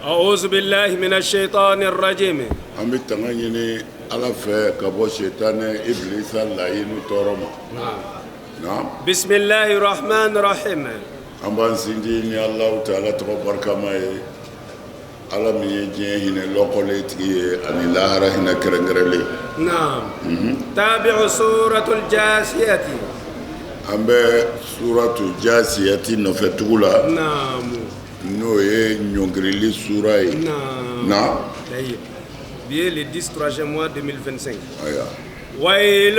أعوذ بالله من الشيطان الرجيم. An bɛ tanga ɲini Ala fɛ ka bɔ sitanɛ ibilisa layinu tɔɔrɔ ma. Naam. بسم الله الرحمن الرحيم. An b'an sinsin ni Alahu taala tɔgɔ barikama ye, Ala min ye diɲɛ hinɛ lɔkɔlen tigi ye ani lahara hinɛ kɛrɛnkɛrɛnlen. نعم، تابع سورة الجاثية. An bɛ suratu jasiyati nɔfɛ tugu la, n'o ye ɲɔngirili sura ye. Na. طيب. Bi le 10 3 mois 2025. Ayiwa. ويل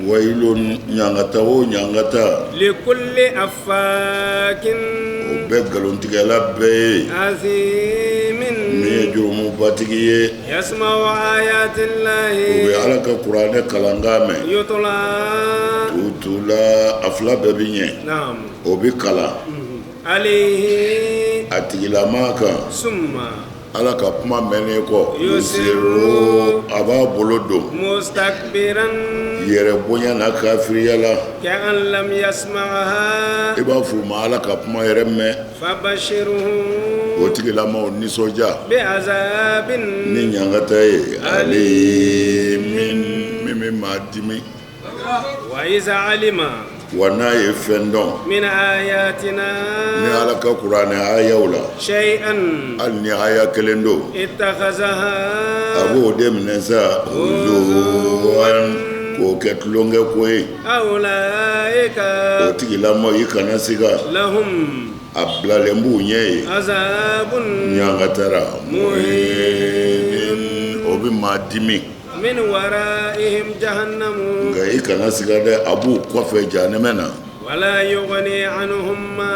ويل, ɲangata o ɲangata, لكل أفاك o bɛ nkalontigɛla bɛɛ ye, أثيم min ye jurumubatigi ye. يسمع آيات O الله bɛ Ala ka kuranɛ kalankan mɛn. يتلى تتلى, a fila bɛɛ bɛ ɲɛ. O bɛ kalan عليه a tigilama kan. ثم Ala ka kuma mɛnnen kɔ, يصر a b'a bolo don مستكبرا yɛrɛ bonya n'a kafiriya la, كأن لم يسمعها. I b'a fɔ u ma Ala ka kuma yɛrɛ mɛn. فبشره O tigilamaw nisɔndiya بعذاب ni ɲangata ye, أليم, min bɛ maa dimi. وإذا علم Wa n'a ye fɛn dɔn من آياتنا ni Ala ka kuranɛ ayaw la, شيئا hali ni aya kelen don, اتخذها a b'o de minɛ sa هزوا, k'o kɛ tulonkɛ ko ye. أولئك O tigilamaw, i kana siga, لهم a bilalen b'u ɲɛ ye عذاب ɲangatara مهين, o bɛ maa dimi. من ورائهم جهنم Nka i kana siga dɛ, a b'u kɔfɛ jahanɛmɛ na. ولا يغني عنهم ما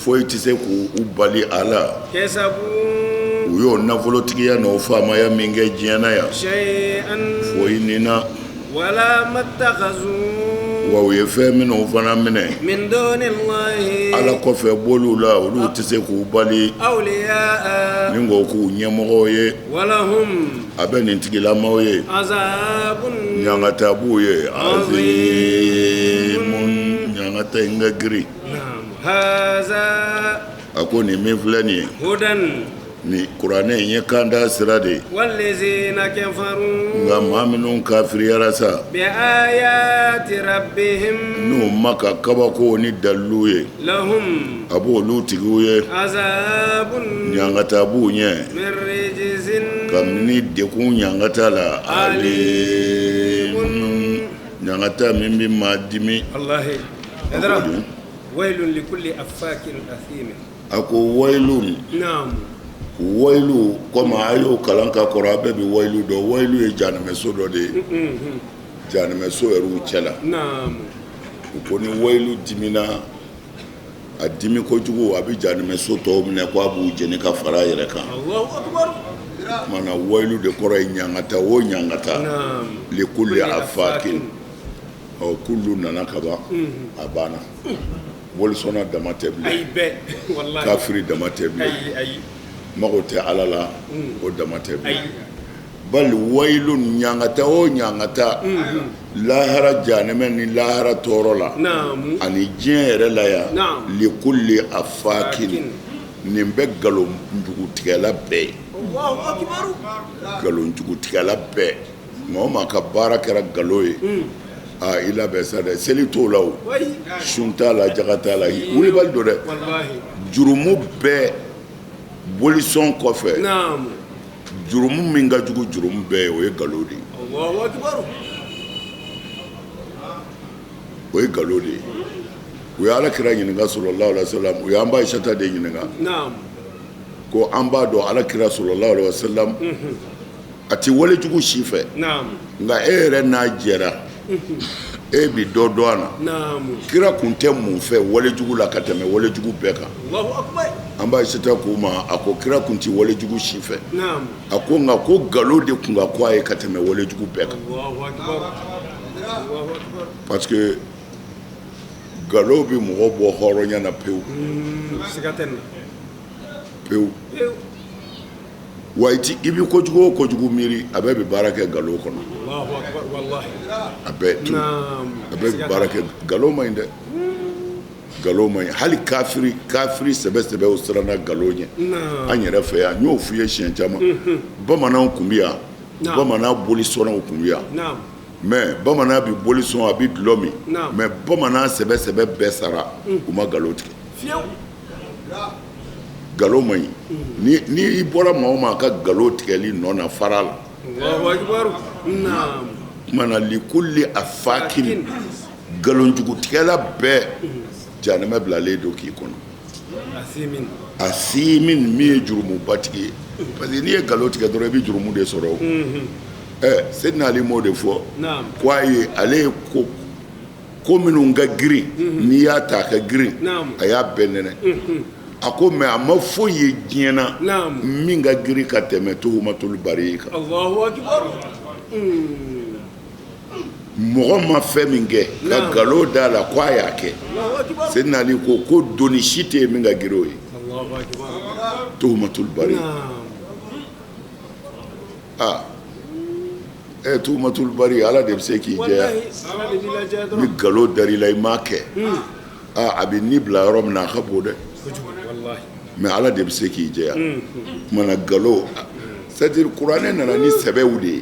Foyi tɛ se k'u bali a la كسبوا u y'o nafolotigiya n'o faamaya min kɛ diɲɛ na yan, شيئا foyi nin na. ولا ما اتخذوا Wa u ye fɛn minnu fana minɛ من دون الله Ala kɔfɛ boliw la, olu tɛ se k'u bali أولياء ni k'o k'u ɲɛmɔgɔw ye. ولهم A bɛ nin tigilamaw ye, عذاب ɲangata b'u ye, عظيم, ɲangata in ka girin. نعم، هذا A ko nin min filɛ nin ye, هدى ni kuranɛ in ye kanda sira de ye. والذين كفروا Nka maa minnu kafiriyara sa, بآيات ربهم n'u ma ka kabako ni dalilu ye, لهم a b'olu tigiw ye, عذاب ɲangata b'u ɲɛ من رجز kabini dekun ɲangata la, أليم, ɲangata min bɛ maa dimi. الله ادرى ويل لكل أفاك أثيم. A ko ويل. ويل, komi a y'o kalan ka kɔrɔ, a bɛɛ bɛ ويل dɔn. ويل ye janɛmɛso dɔ de ye, janɛmɛso yɛrɛw cɛ la. U ko ni ويل dimina, a dimi kojugu, a bɛ janɛmɛso tɔw minɛ ko a b'u jeni ka fara a yɛrɛ kan. الله أكبر. Kumana ويل de kɔrɔ ye ɲangata o ɲangata, لكل أفاك. Ɔ كل nana ka ban, a banna. Bolisɔnna dama tɛ bilen, أي bɛɛ والله. Kafiri dama tɛ bilen, أي أي. Mago tɛ Ala la, o dama tɛ bilen. أي. Bali ويل, ɲangata o ɲangata, lahara janɛmɛ ni lahara tɔɔrɔ la, ani diɲɛ yɛrɛ la yan, لكل أفاك, nin bɛ nkalonjugutigɛla bɛɛ ye. الله أكبر. Nkalonjugutigɛla bɛɛ, maa o maa ka baara kɛra nkalon ye, aa, i labɛn sa dɛ, seli t'o la o, sun t'a la, jaga t'a la, wulibali don dɛ. والله. Jurumu bɛɛ bolisɔn kɔfɛ, jurumu min ka jugu jurumu bɛɛ ye, o ye nkalon de ye. الله أكبر. O ye nkalon de ye. U ye Ala kira ɲininka صلى الله عليه وسلم, u y'an ba Ayisata de ɲininka, ko an b'a dɔn Ala kira صلى الله عليه وسلم a ti walejugu si fɛ, nka e yɛrɛ n'a jɛra, e bi dɔ dɔn a na. Kira kun tɛ mun fɛ walejugu la ka tɛmɛ walejugu bɛɛ kan? الله أكبر. An ba Ayisata k'u ma, a ko kira kun ti walejugu si fɛ. A ko nka ko nkalon de kun ka ko a ye ka tɛmɛ walejugu bɛɛ kan, الله أكبر، الله أكبر. Parce que nkalon bɛ mɔgɔ bɔ hɔrɔnya na pewu. Siga tɛ nin na. Pewu. Pewu. Wa i ti i bɛ kojugu o kojugu miiri, a bɛɛ bɛ baara kɛ nkalon kɔnɔ. الله أكبر والله. A bɛɛ tu, a bɛɛ bɛ baara kɛ nkalon. Man ɲi dɛ. Nkalon man ɲi. Hali kafiri kafiri sɛbɛ sɛbɛw siranna nkalon ɲɛ. An yɛrɛ fɛ yan, n y'o f'i ye siɲɛ caman, bamananw tun bɛ yan, bamanan bolisɔnnaw tun bɛ yan, mais bamanan bɛ boli sɔn, a bɛ dulɔ min, mais bamanan sɛbɛ sɛbɛ bɛɛ sara, u ma nkalon tigɛ. Nkalon man ɲi. Ni i bɔra maa o maa ka nkalon tigɛli nɔ na, fara la. Tuma na likulli afakin, nkalonjugutigɛla bɛɛ, janɛmɛ bilalen don k'i kɔnɔ. Asimin, min ye jurumubatigi ye, parce que n'i ye nkalon tigɛ dɔrɔn, i bɛ jurumu de sɔrɔ. Ɛ Seydina Ali m'o de fɔ ko a ye ale ye ko ko minnu ka girin, n'i y'a ta a ka girin, a y'a bɛɛ nɛnɛ. A ko mais a ma foyi ye diɲɛ na min ka girin ka tɛmɛ tuhumatul bari kan. Mɔgɔ ma fɛn min kɛ ka nkalon da la ko a y'a kɛ, Seydina Ali ko ko doni si tɛ yen min ka girin o ye, tuhumatul bari. Aa ɛ tuhumatul bari, Ala de bɛ se k'i jɛya. Ni nkalon dar'i la, i m'a kɛ, aa a bɛ ni bila yɔrɔ min na, a ka bon dɛ, mais Ala de bɛ se k'i jɛya. Tuma na nkalon, c'est à dire kuranɛ nana ni sɛbɛw de ye,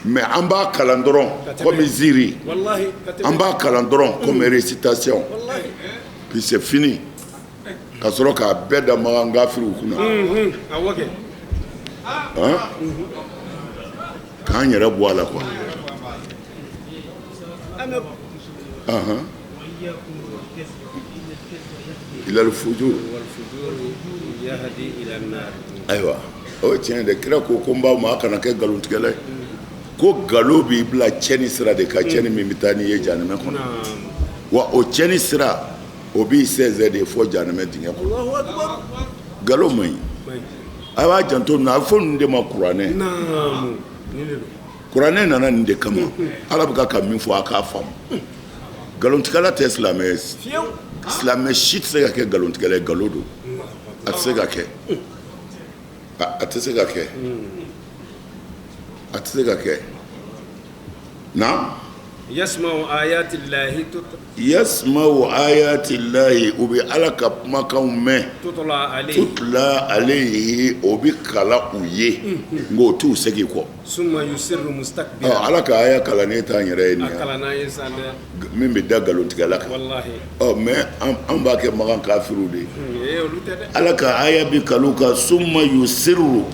mais an b'a kalan dɔrɔn comme ziiri, an b'a kalan dɔrɔn comme récitation, puis c'est fini, ka sɔrɔ k'a bɛɛ da makan kafiriw kunna, k'an yɛrɛ bɔ a la quoi. Ilal fujur, ayiwa o ye tiɲɛ de. Kira ko ko n b'aw ma, a kana kɛ nkalontigɛla ye, ko nkalon b'i bila cɛni sira de kan, cɛni min bɛ taa n'i ye janɛmɛ kɔnɔ, wa o cɛni sira o b'i sɛnsɛn de fɔ janɛmɛ dingɛ kɔnɔ. Nkalon man ɲi. A b'a janto nin na, a bɛ fɔ ninnu de ma kuranɛ. Kuranɛ nana nin de kama. Ala bɛ ka min fɔ, a k'a faamu. Nkalontigɛla tɛ silamɛ ye. Silamɛ si tɛ se ka kɛ nkalontigɛla ye. Nkalon don, a tɛ se ka kɛ, a tɛ se ka kɛ, a tɛ se ka kɛ. Na yasma'u ayati llahi yasma'u ayati llahi, u bɛ Ala ka kumakanw mɛn, tutla alayhi, o bɛ kalan u ye, nka o t'u segin kɔ. Summa yusirru mustakbiran, Ala ka aya kalannen t'an yɛrɛ ye nin ye min bɛ da nkalontigɛla kan. Ɔ mais an b'a kɛ makan kafiriw de ye. Ala ka aya bɛ kalan u kan, summa yusirru,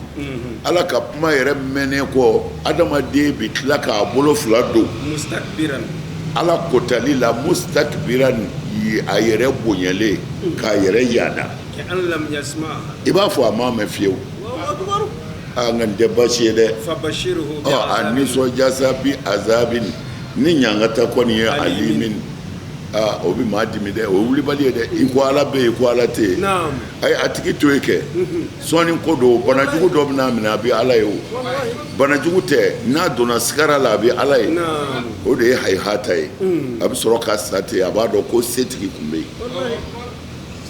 Ala ka kuma yɛrɛ mɛnnen kɔ, adamaden bɛ tila k'a bolo fila don Ala kotali la, mustakbiran, a yɛrɛ bonyalen, k'a yɛrɛ yaada, i b'a fɔ a m'a mɛn fiyewu. Nka nin tɛ baasi ye dɛ. A nisɔndiya sa bi azabin, ni ɲangata kɔni ye, alimin, aa o bɛ maa dimi dɛ, o ye wulibali ye dɛ. I ko Ala bɛ yen, ko Ala tɛ yen, ayi a tigi to yen kɛ. Sɔɔni ko don, banajugu dɔ bɛna minɛ, a bɛ Ala ye. O banajugu tɛ, n'a donna sigara la, a bɛ Ala ye. O de ye hayihata ye. A bɛ sɔrɔ ka sa ten, a b'a dɔn ko setigi tun bɛ yen,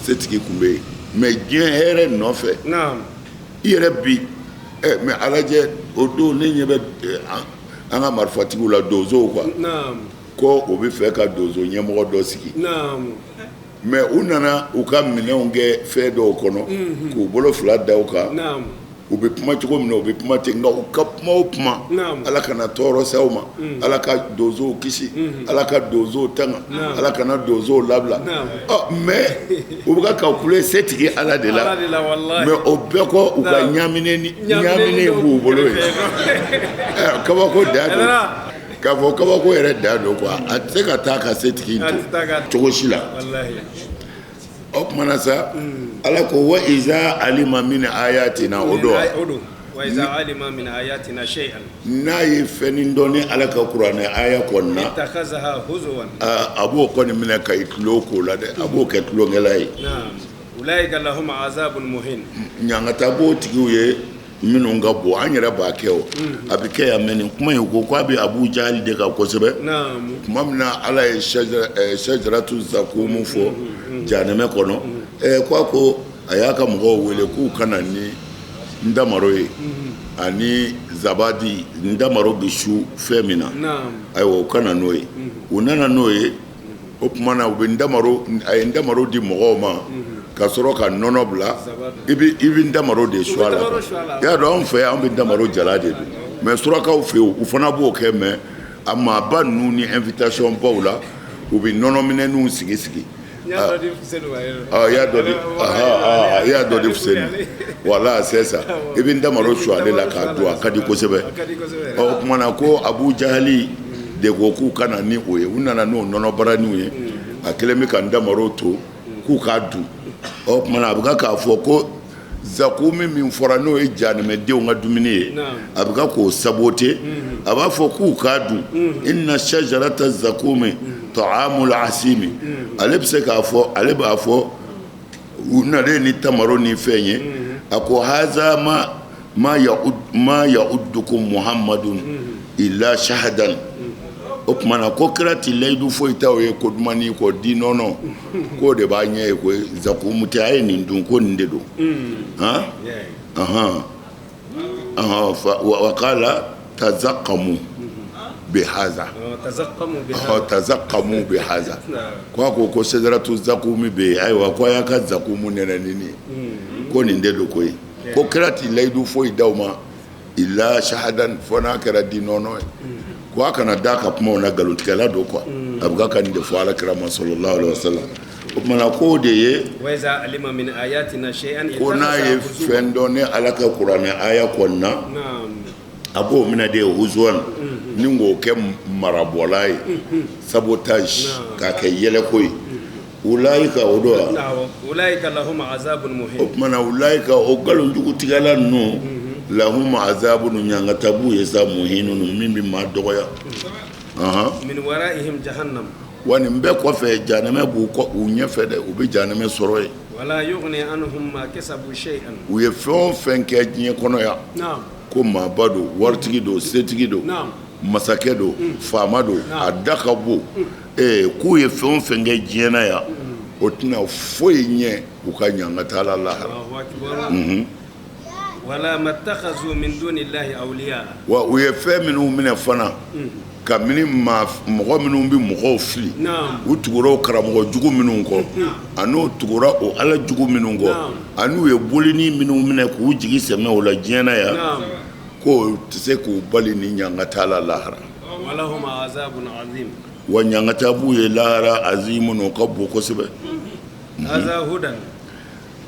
setigi tun bɛ yen. Mais diɲɛ hɛrɛ nɔfɛ, i yɛrɛ bi ɛ mais a lajɛ, o don ne ɲɛ bɛ an ka marifatigiw la, donsow quoi, ko u bɛ fɛ ka donso ɲɛmɔgɔ dɔ sigi, mais u nana u ka minɛnw kɛ fɛn dɔw kɔnɔ, k'u bolo fila da u kan. U bɛ kuma cogo min na, u bɛ kuma ten, nka u ka kuma o kuma, Ala kana tɔɔrɔ se aw ma, Ala ka donsow kisi, Ala ka donsow tanga, Ala kana donsow labila. Ɔ mais u bɛ ka kule setigi Ala de la, mais o bɛɛ kɔ, u ka ɲaminen b'u bolo yen. Kabako dan don, k'a fɔ kabako yɛrɛ dan don quoi. A tɛ se ka taa ka setigi to cogo si la. O tuma na sa, Ala ko wa iza alima min ayatina, o don n'a ye fɛn dɔn ni Ala ka kuranɛ aya kɔni na, a b'o kɔni minɛ ka i tulon k'o la dɛ, a b'o kɛ tulonkɛla ye. Ɲangata b'o tigiw ye minnu ka bon. An yɛrɛ b'a kɛ, o a bɛ kɛ yan, mais nin kuma in ko k'a bɛ Abu Jahali de kan kosɛbɛ. Tuma min na Ala ye shajaratu zakumu fɔ jahanɛmɛ kɔnɔ, ko a ko a y'a ka mɔgɔw wele k'u ka na ni ntamaro ye ani zabadi, ntamaro bɛ su fɛn min na, ayiwa u ka na n'o ye. U nana n'o ye. O tuma na u bɛ ntamaro, a ye ntamaro di mɔgɔw ma ka sɔrɔ ka nɔnɔ bila, i bɛ ntamaro de su a la, i y'a dɔn anw fɛ yan an bɛ ntamaro jalan de dun mais surakaw fɛ yen u fana b'o kɛ mais a maaba ninnu ni invitation baw la u bɛ nɔnɔminɛninw sigi sigi i y'a dɔ di Fuseni voilà c'est ça i bɛ ntamaro su ale la k'a dun a ka di kosɛbɛ o tuma na ko Abu Jahali de ko k'u ka na ni o ye u nana n'o nɔnɔ baraninw ye a kɛlen bɛ ka ntamaro to k'u k'a dun o tuma na a bɛ k'a fɔ ko zakumi min fɔra n'o ye janɛmɛdenw ka dumuni ye a bɛ k'o saboter a b'a fɔ k'u k'a dun inna shajarata zakumi ta'amul asimi ale bɛ se k'a fɔ ale b'a fɔ u nalen ni tamaro ni fɛn ye a ko haza ma ma ya'udukum muhammadun illa shahadan o tuma na ko kira ti layidu foyi t'aw ye ko dumani kɔ di nɔnɔ k'o de b'a ɲɛ ye ko zakumu tɛ a ye nin dun ko nin de don han ahan ahan wa qala tazaqamu bi haza tazaqamu bi haza ko a ko ko shajaratu zakumi bɛ yen ayiwa ko a y'a ka zakumu nɛnɛ ni nin ye ko nin de don koyi ko kira ti layidu foyi d'aw ma illa shahadan fo n'a kɛra di nɔnɔ ye ko a kana da ka kumaw na nkalontigɛla don quoi a bɛ ka nin de fɔ ala kira ma sallallahu alaihi wasallam o tuma na k'o de ye ko n'a ye fɛn dɔn ne ala ka kuranɛ aya kɔnɔna a b'o minɛ de huzuwan ni k'o kɛ marabɔla ye sabotage k'a kɛ yɛlɛko ye Ulayika o don wa ulayika lahum azabun muhin o tuma na ulayika o nkalonjugutigɛla ninnu lahum azabun ɲangata b'u ye sa muhinun min bɛ maa dɔgɔya min waraihim jahannam wa nin bɛɛ kɔfɛ jahanamɛ b'u kɔ u ɲɛfɛ dɛ u bɛ jahanamɛ sɔrɔ yen wala yughni anhum ma kasabu shay'an u ye fɛn o fɛn kɛ diɲɛ kɔnɔ yan ko maaba don waritigi don setigi don masakɛ don faama don a da ka bon ee k'u ye fɛn o fɛn kɛ diɲɛ na yan o tɛna foyi ɲɛ u ka ɲangata la lahara wala mattakhazu min dunillahi awliya wa u ye fɛn minnu minɛ fana kabini mɔgɔ minnu bɛ mɔgɔw fili u tugura o karamɔgɔ jugu minnu kɔ an'u tugura o ala jugu minnu kɔ an'u ye bolinin minnu minɛ k'u jigi sɛmɛ o la diɲɛ na yan k'o tɛ se k'u bali ni ɲangata la lahara wa ɲangata b'u ye lahara azimun o ka bon kosɛbɛ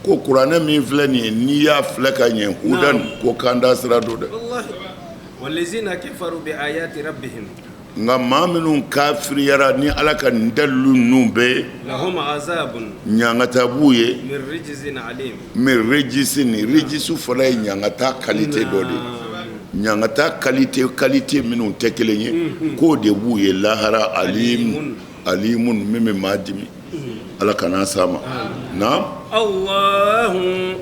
ko kuranɛ min filɛ nin ye n'i y'a filɛ ka ɲɛ hudan ko kanda sira don dɛ nka maa minnu kafiriyara ni ala ka nin dalilu ninnu bɛɛ ye ɲangata b'u ye min rijisin rijisu fana ye ɲangata qualité dɔ de ye ɲangata qualité qualité minnu tɛ kelen ye k'o de b'u ye lahara alim alimun min bɛ maa dimi ala kana s'a ma naam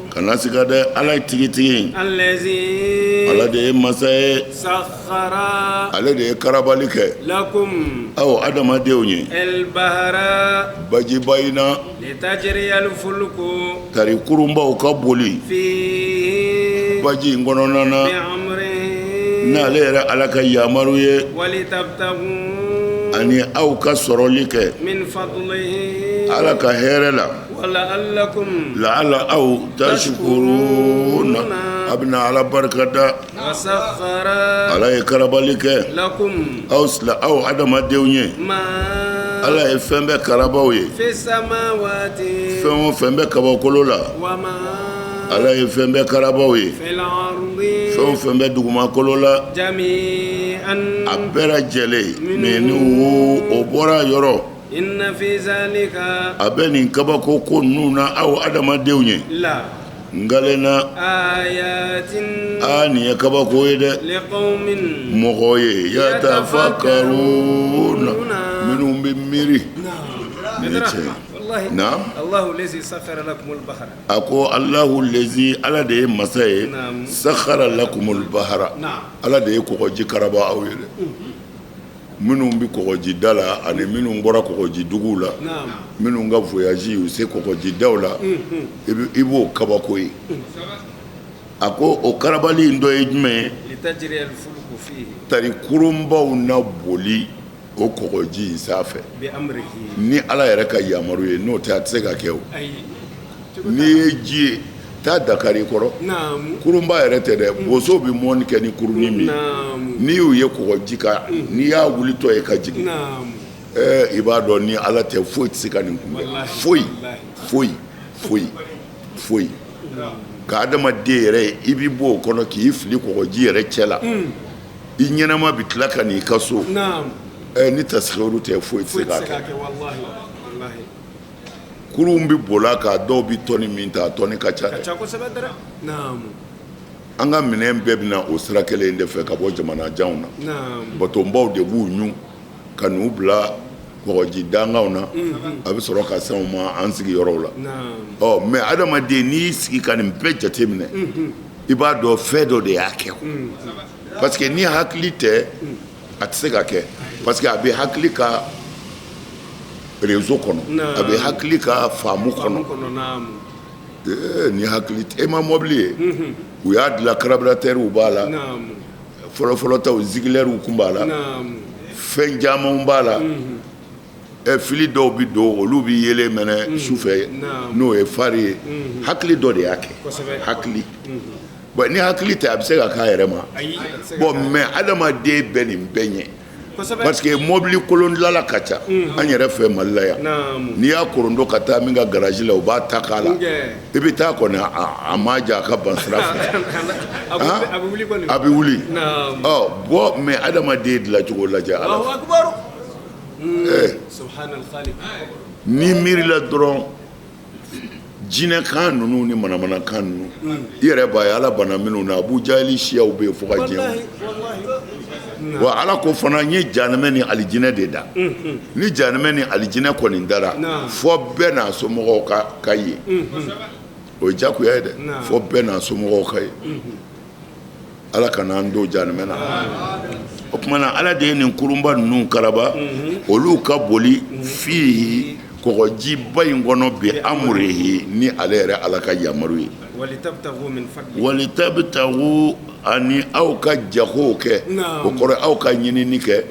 kana siga dɛ ala ye tigitigi ala de ye masa ye ale de ye karabali kɛ aw adamadenw ye bajiba in na tari kurunbaw ka boli baji in kɔnɔna na n'ale yɛrɛ ala ka yamaru ye ani aw ka sɔrɔli kɛ ala ka hɛrɛ la laala aw tashkuruna a bɛna ala barika da ala ye karabali kɛ aw aw adamadenw ye ala ye fɛn bɛɛ karaba aw ye fɛn o fɛn bɛ kabakolo la ala ye fɛn bɛɛ karaba aw ye fɛn o fɛn bɛ dugumakolo la a bɛɛ lajɛlen minhu o bɔra yɔrɔ a bɛ nin kabako ko ninnu na aw adamadenw ye n na aa nin ye kabako ye dɛ mɔgɔ ye yatafakkaruna minnu bɛ miiri naam a ko Alahu lezi ala de ye masa ye sakhara lakumul bahara ala de ye kɔgɔji karaba aw ye dɛ minnu bɛ kɔgɔji da la ani minnu bɔra kɔgɔji duguw la minnu ka voyage u se kɔgɔji daw la i b'o kabako ye a ko o karabali in dɔ ye jumɛn ye tari kurunbaw na boli o kɔgɔji in sanfɛ ni Ala yɛrɛ ka yamaru ye, n'o tɛ a tɛ se ka kɛ o. N'i ye ji ye, taa Dakari kɔrɔ, kurunba yɛrɛ tɛ dɛ, bosow bɛ mɔni kɛ ni kurunin min ye, n'i y'u ye kɔgɔji kan, n'i y'a wulitɔ ye ka jigin, ɛɛ i b'a dɔn ni Ala tɛ foyi tɛ se ka nin kunbɛn, foyi foyi foyi foyi. Ka adamaden yɛrɛ ye, i bɛ bɔ o kɔnɔ k'i fili kɔgɔji yɛrɛ cɛ la, i ɲɛnama bɛ tila ka n'i ka so, ɛɛ ni tasikiru tɛ foyi tɛ se k'a kɛ. Kurun bɛ boli a kan, dɔw bɛ tɔni min ta, a tɔni ka ca dɛ. An ka minɛn bɛɛ bɛ na o sira kelen in de fɛ ka bɔ jamana janw na. Batonbaw de b'u ɲun ka n'u bila kɔgɔji dankanw na, a bɛ sɔrɔ ka se anw ma an sigiyɔrɔw la. Ɔ mais adamaden, n'i y'i sigi ka nin bɛɛ jateminɛ, i b'a dɔn fɛn dɔ de y'a kɛ, parce que ni hakili tɛ, a tɛ se ka kɛ, parce que a bɛ hakili ka réseau kɔnɔ, a bɛ hakili ka faamu kɔnɔ. Ni hakili e ma mɔbili ye, u y'a dilan, carburateurw b'a la, fɔlɔfɔlɔ taw Zieglerw tun b'a la, fɛn camanw b'a la. Fili dɔw bɛ don, olu bɛ yeelen mɛnɛ su fɛ, n'o ye phare ye. Hakili dɔ de y'a kɛ, hakili. Bon, ni hakili tɛ, a bɛ se ka k'a yɛrɛ ma. Bon, mais adamaden bɛ nin bɛɛ ɲɛ, parce que mobili kolon dilanla ka ca an yɛrɛ fɛ Mali la yan. N'i y'a korondo ka taa min ka garage la, u b'a ta k'a la, i bɛ taa kɔni, a ma ja a ka ban sira fɛ, a bɛ wuli. Ɔ bon, mais adamaden dilancogo lajɛ Ala fɛ. N'i miirila dɔrɔn, jinɛkan ninnu ni manamanakan ninnu, i yɛrɛ b'a ye Ala banna minnu na, Abu Jahili siyaw bɛ yen fo ka diɲɛ. Wa Ala ko fana, n ye janɛmɛ ni alijinɛ de da. Ni janɛmɛ ni alijinɛ kɔni dara, fɔ bɛɛ n'a somɔgɔw ka ye, o ye jagoya ye dɛ, fɔ bɛɛ n'a somɔgɔw ka ye. Ala kana an don janɛmɛ na. O tuma na, Ala de ye nin kurunba ninnu karaba, olu ka boli fihi, kɔgɔjiba in kɔnɔ, bi amurihi, ni ale yɛrɛ Ala ka yamaru ye. Walitabitagu, ani aw ka jagow kɛ, o kɔrɔ aw ka ɲinini kɛ.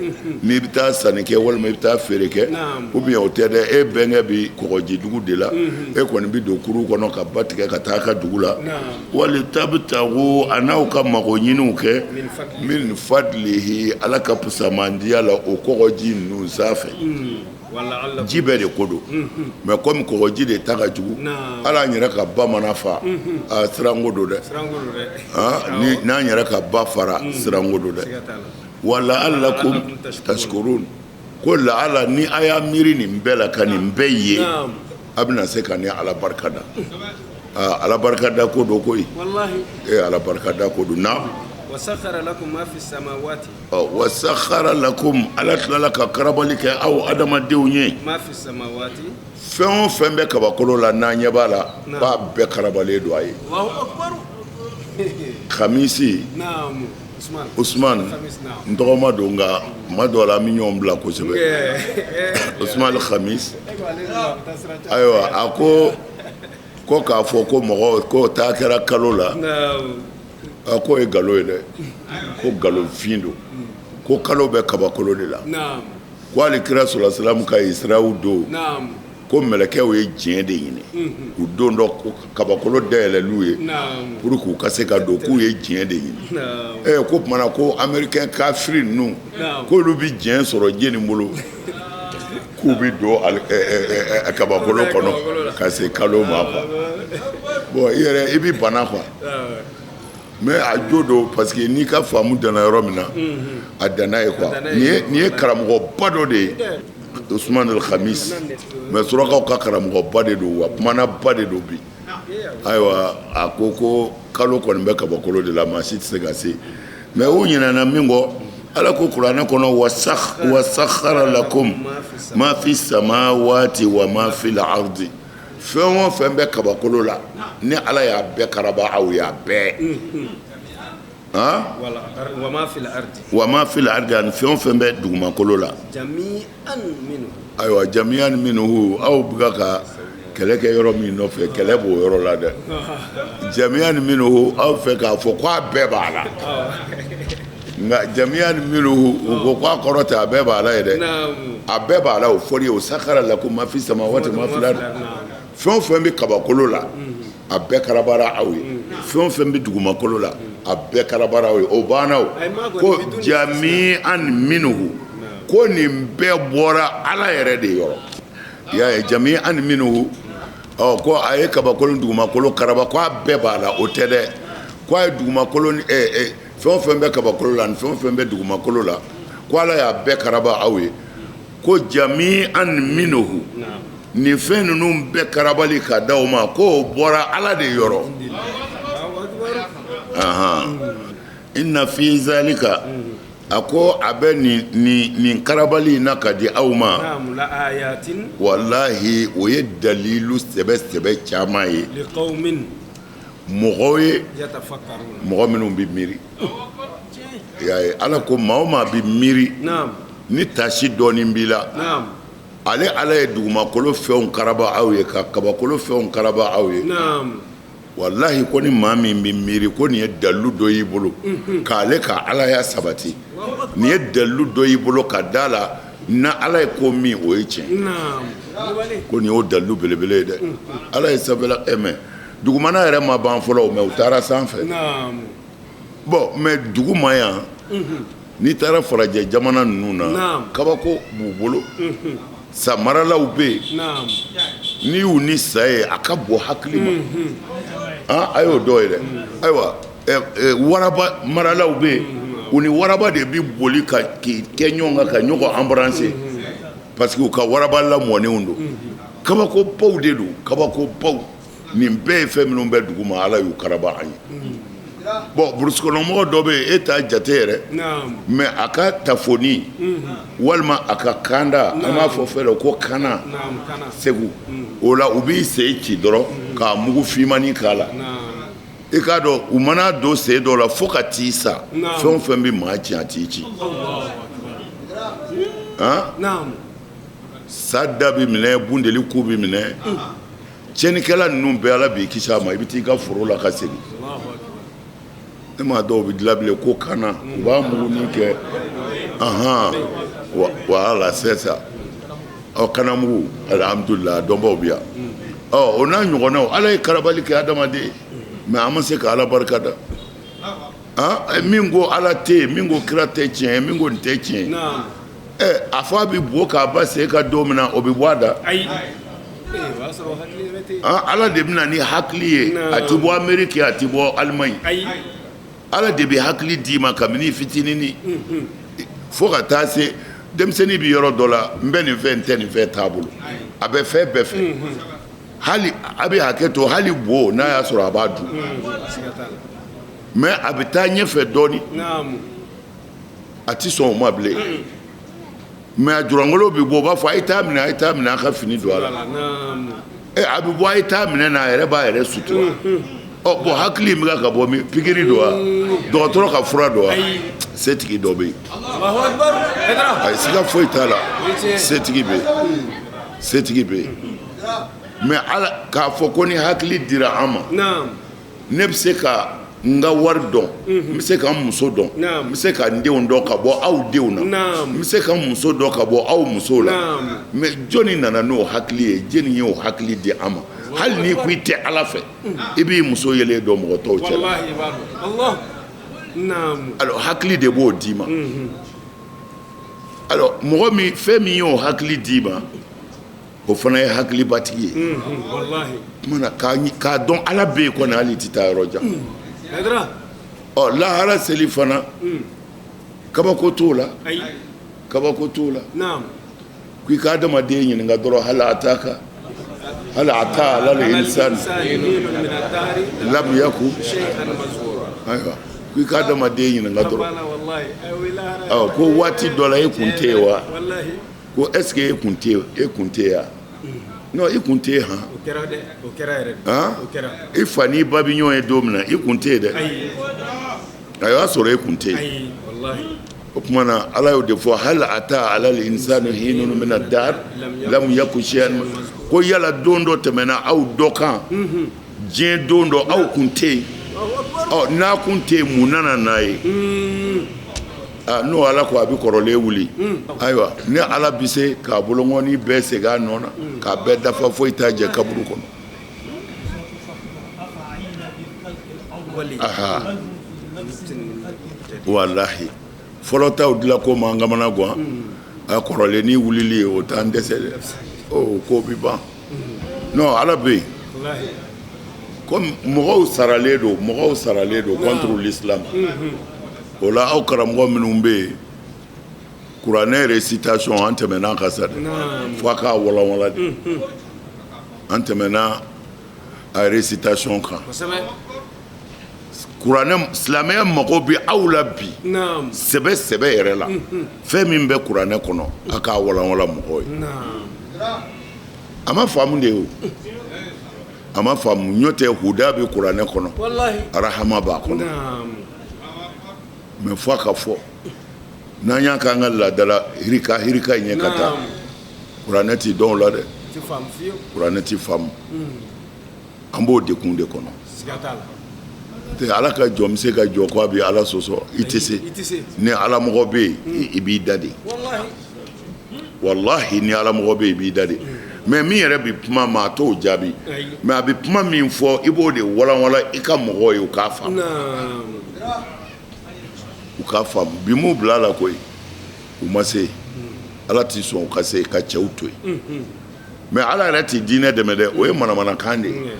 N'i bɛ taa sanni kɛ walima i bɛ taa feere kɛ, ou bien o tɛ dɛ, e bɛnkɛ bɛ kɔgɔjidugu de la, e kɔni bɛ don kurun kɔnɔ ka ba tigɛ ka taa a ka dugu la. Walitabitagu, a n'aw ka mago ɲiniw kɛ, min fadilihi, Ala ka pusamandiya la o kɔgɔji ninnu sanfɛ. Ji bɛɛ de ko don, mais kɔmi kɔgɔji de ta ka jugu, hali an yɛrɛ ka ba mana fa, a siranko don dɛ. N'an yɛrɛ ka ba fara, siranko don dɛ. Wa laalakum tashkurun, ko laala ni a y'a miiri nin bɛɛ la ka nin bɛɛ ye, a bɛna se ka ne Ala barika da. Ala barika da ko don koyi, ee Ala barika da ko don. Naam. Wasakhara lakum, Ala tilala ka karabali kɛ aw adamadenw ye. Fɛn o fɛn bɛ kabakolo la, n'a ɲɛ b'a la, b'a bɛɛ karabalen don a ye. Kamisi Usman, n tɔgɔma don, nka tuma dɔw la an bɛ ɲɔgɔn bila kosɛbɛ. Usman Khamis, ayiwa, a ko k'a fɔ ko mɔgɔ ko taa kɛra kalo la, a k'o ye nkalon ye dɛ, ko nkalonfin don, ko kalo bɛ kabakolo de la. Ko hali kira sɔla salamu ka Israw don, ko mɛlɛkɛw ye diɲɛ de ɲini u don dɔ kabakolo dayɛlɛliw ye pour k'u ka se ka don, k'u ye diɲɛ de ɲini. Ɛ ko tuma na ko américain kafiri ninnu, k'olu bɛ diɲɛ sɔrɔ jɛni bolo k'u bɛ don kabakolo kɔnɔ ka se kalo ma quoi. Bon, i yɛrɛ i bɛ bana quoi, mais a jo don, parce que n'i ka faamu danna yɔrɔ min na, a danna ye quoi. Nin ye karamɔgɔba dɔ de ye, Usman al Khamis, mais surakaw ka karamɔgɔba de don, wa kumanaba de don bi. Ayiwa, a ko kalo kɔni bɛ kabakolo de la, maa si tɛ se ka se. Mais u ɲinɛna min kɔ, Ala ko kuranɛ kɔnɔ: wasakhara lakum ma fi samawati wa ma fi al-ardi. Fɛn o fɛn bɛ kabakolo la, ni Ala y'a bɛɛ karaba aw y'a bɛɛ. Wa ma fil ardi, ani fɛn o fɛn bɛ dugumakolo la. Ayiwa, jamian minhu, aw bɛ ka kɛlɛ kɛ yɔrɔ min nɔfɛ, kɛlɛ b'o yɔrɔ la dɛ. Jamian minhu, aw fɛ k'a fɔ k'a bɛɛ b'a la. Nka jamian minhu, u ko k'a kɔrɔ tɛ a bɛɛ b'a la ye dɛ. A bɛɛ b'a la, o fɔli ye o sakhara lakum ma fi samawati ma fil ard. Fɛn o fɛn bɛ kabakolo la, a bɛɛ karabara aw ye. Fɛn o fɛn bɛ dugumakolo la, a bɛɛ karabara aw ye. O banna, o ko jamian minhu, ko nin bɛɛ bɔra Ala yɛrɛ de yɔrɔ. I y'a ye, jamian minhu, ɔ ko a ye kabakolo dugumakolo karaba, ko a bɛɛ b'a la, o tɛ dɛ. Ko a ye dugumakolo ni fɛn o fɛn bɛ kabakolo la ni fɛn o fɛn bɛ dugumakolo la, ko Ala y'a bɛɛ karaba aw ye. Ko jamian minhu, nin fɛn ninnu bɛɛ karabali ka di aw ma, k'o bɔra Ala de yɔrɔ. Inna fi zalika, a ko a bɛ nin karabali in na ka di aw ma, walahi, o ye dalilu sɛbɛ sɛbɛ caman ye mɔgɔw ye, mɔgɔ minnu bɛ miiri. I y'a ye, Ala ko maa o maa bɛ miiri, ni tasi dɔɔnin b'i la, ale Ala ye dugumakolo fɛnw karaba aw ye, ka kabakolo fɛnw karaba aw ye. Walahi, ko ni maa min bɛ miiri, ko nin ye dalilu dɔ y'i bolo k'ale ka Alaya sabati, nin ye dalilu dɔ y'i bolo ka da la na Ala ye ko min, o ye tiɲɛ. Ko nin y'o dalilu belebele ye dɛ. Ala ye sanfɛla mais dugumana yɛrɛ ma ban fɔlɔ, mais u taara sanfɛ. Bon, mais duguma yan, n'i taara farajɛ jamana ninnu na, kabako b'u bolo, sa maralaw bɛ yen, n'i y'u ni sa ye, a ka bon hakili ma. A y'o dɔw ye dɛ. Ayiwa, waraba maralaw bɛ yen, u ni waraba de bɛ boli ka kɛ ɲɔgɔn kan ka ɲɔgɔn embrasser, parce que u ka waraba lamɔnenw don. Kabakobaw de don, kabakobaw. Nin bɛɛ ye fɛn minnu bɛ dugu ma, Ala y'u karaba an ye. Bon, burusikɔnɔmɔgɔ dɔ bɛ yen, e t'a jate yɛrɛ, mais a ka tafoni walima a ka kanda, an b'a fɔ fɛn dɔ ko kana Segu, o la u b'i sen ci dɔrɔn k'a mugu finmani k'a la. I k'a dɔn, u mana don sen dɔ la fo ka t'i sa, fɛn o fɛn bɛ maa ci, a t'i ci. Sa da bɛ minɛ, bundeli ku bɛ minɛ, tiɲɛnikɛla ninnu bɛɛ, Ala b'i kisi a ma. I bɛ t'i ka foro la ka segin. Ne m'a dɔw bɛ dilan bilen ko kana, u b'a mugunin kɛ, ahan, voilà, c'est ça. Ɔ, kanamugu, alhamdulillah, dɔnbaw bɛ yan. Ɔ, o n'a ɲɔgɔnnaw, Ala ye karabali kɛ adamaden, mais an ma se ka Ala barika da. Min ko Ala tɛ yen, min ko kira tɛ tiɲɛ ye, min ko nin tɛ tiɲɛ ye, a fɔ a bɛ bo k'a ba sen ka don min na, o bɛ bɔ a da. Ala de bɛna ni hakili ye. A tɛ bɔ Ameriki, a tɛ bɔ Alimaɲi. Ala de bɛ hakili d'i ma kabini fitinin fo ka taa se denmisɛnnin bɛ yɔrɔ dɔ la, n bɛ nin fɛ, n tɛ nin fɛ, t'a bolo, a bɛ fɛn bɛɛ fɛ. Hali a bɛ hakɛ to, hali bo n'a y'a sɔrɔ a b'a dun, mais a bɛ taa ɲɛfɛ dɔɔnin, a tɛ sɔn o ma bilen. Mais a jurangolo bɛ bɔ, u b'a fɔ a ye taa minɛ, a ye taa minɛ, a ka fini don a la. A bɛ bɔ, a ye taa minɛ na, a yɛrɛ b'a yɛrɛ sutura. Ɔ bon, hakili in bɛ ka bɔ min? Pikiri don wa? Dɔgɔtɔrɔ ka fura don wa? Setigi dɔ bɛ yen, ayi, siga foyi t'a la, setigi bɛ yen, setigi bɛ yen. Mais Ala k'a fɔ ko ni hakili dira an ma, ne bɛ se ka n ka wari dɔn, n bɛ se ka n muso dɔn, n bɛ se ka n denw dɔn ka bɔ aw denw na, n bɛ se ka n muso dɔn ka bɔ aw musow la. Mais jɔnni nana n'o hakili ye? Jɔnni y'o hakili di an ma? Hali n'i ko i tɛ Ala fɛ, i b'i muso yelen dɔn mɔgɔ tɔw cɛ la. Alors hakili de b'o d'i ma. Alors mɔgɔ min, fɛn min y'o hakili d'i ma, o fana ye hakilibatigi ye. Tuma na k'a dɔn Ala bɛ yen kɔni, hali i tɛ taa yɔrɔ jan. Ɔ, lahara seli fana, kabako t'o la, kabako t'o la. Ko i ka adamaden ɲininka dɔrɔn, hal ataka hal ata alal insan lam yaku. Ayiwa, ko i ka adamaden ɲininka dɔrɔn, ɔ, ko waati dɔ la e kun tɛ yen wa? Ko est ce que e kun tɛ yen? E kun tɛ yan? Non, i kun tɛ yen han. I fa n'i ba bɛ ɲɔgɔn ye don min na, i kun tɛ yen dɛ. A y'a sɔrɔ e kun tɛ yen. O tuma na, Ala y'o de fɔ, hal ata alal insani hinun min ad-dahr lam yakun shay'an. Ko yala don dɔ tɛmɛna aw dɔ kan diɲɛ, don dɔ aw kun tɛ yen? Ɔ, n'a kun tɛ yen, mun nana n'a ye? N'o Ala ko a bɛ kɔrɔlen wuli, ayiwa ni Ala bɛ se k'a bolonkɔni bɛɛ segin a nɔ na, k'a bɛɛ dafa, foyi t'a jɛ kaburu kɔnɔ. Aha, walahi fɔlɔ taw dilan ko m'an kamana gan, a kɔrɔlennin wulili o t'an dɛsɛ dɛ, o ko bɛ ban. Non, Ala bɛ yen. Comme mɔgɔw saralen don, mɔgɔw saralen don contre l'islam. O la aw karamɔgɔ minnu bɛ yen, kuranɛ récitation, an tɛmɛna kan sa dɛ, fo a k'a walanwalan de. An tɛmɛna a récitation kan. Kuranɛ, silamɛya mago bɛ aw la bi sɛbɛ sɛbɛ yɛrɛ la. Fɛn min bɛ kuranɛ kɔnɔ, a k'a walanwalan mɔgɔw ye. A ma faamu de ye o, a ma faamu. N'o tɛ, huda bɛ kuranɛ kɔnɔ, arahama b'a kɔnɔ. Mais fo a ka fɔ n'an y'a k'an ka laadala hirika hirika in ye ka taa, kuranɛ tɛ dɔn o la dɛ, kuranɛ tɛ faamu. An b'o degun de kɔnɔ. Tɛ Ala ka jɔn bɛ se ka jɔ ko a bɛ Ala sɔsɔ? I tɛ se. Ni Ala mɔgɔ bɛ yen, i b'i da de. Walahi, ni Ala mɔgɔ bɛ yen, i b'i da de. Mais min yɛrɛ bɛ kuma ma, a t'o jaabi. Mais a bɛ kuma min fɔ, i b'o de walanwalan i ka mɔgɔw ye, u k'a faamu, u k'a faamu. Bi m'u bila a la koyi, u ma se. Ala t'i sɔn u ka se ka cɛw to yen. Mais Ala yɛrɛ tɛ diinɛ dɛmɛ dɛ, o ye manamanakan de ye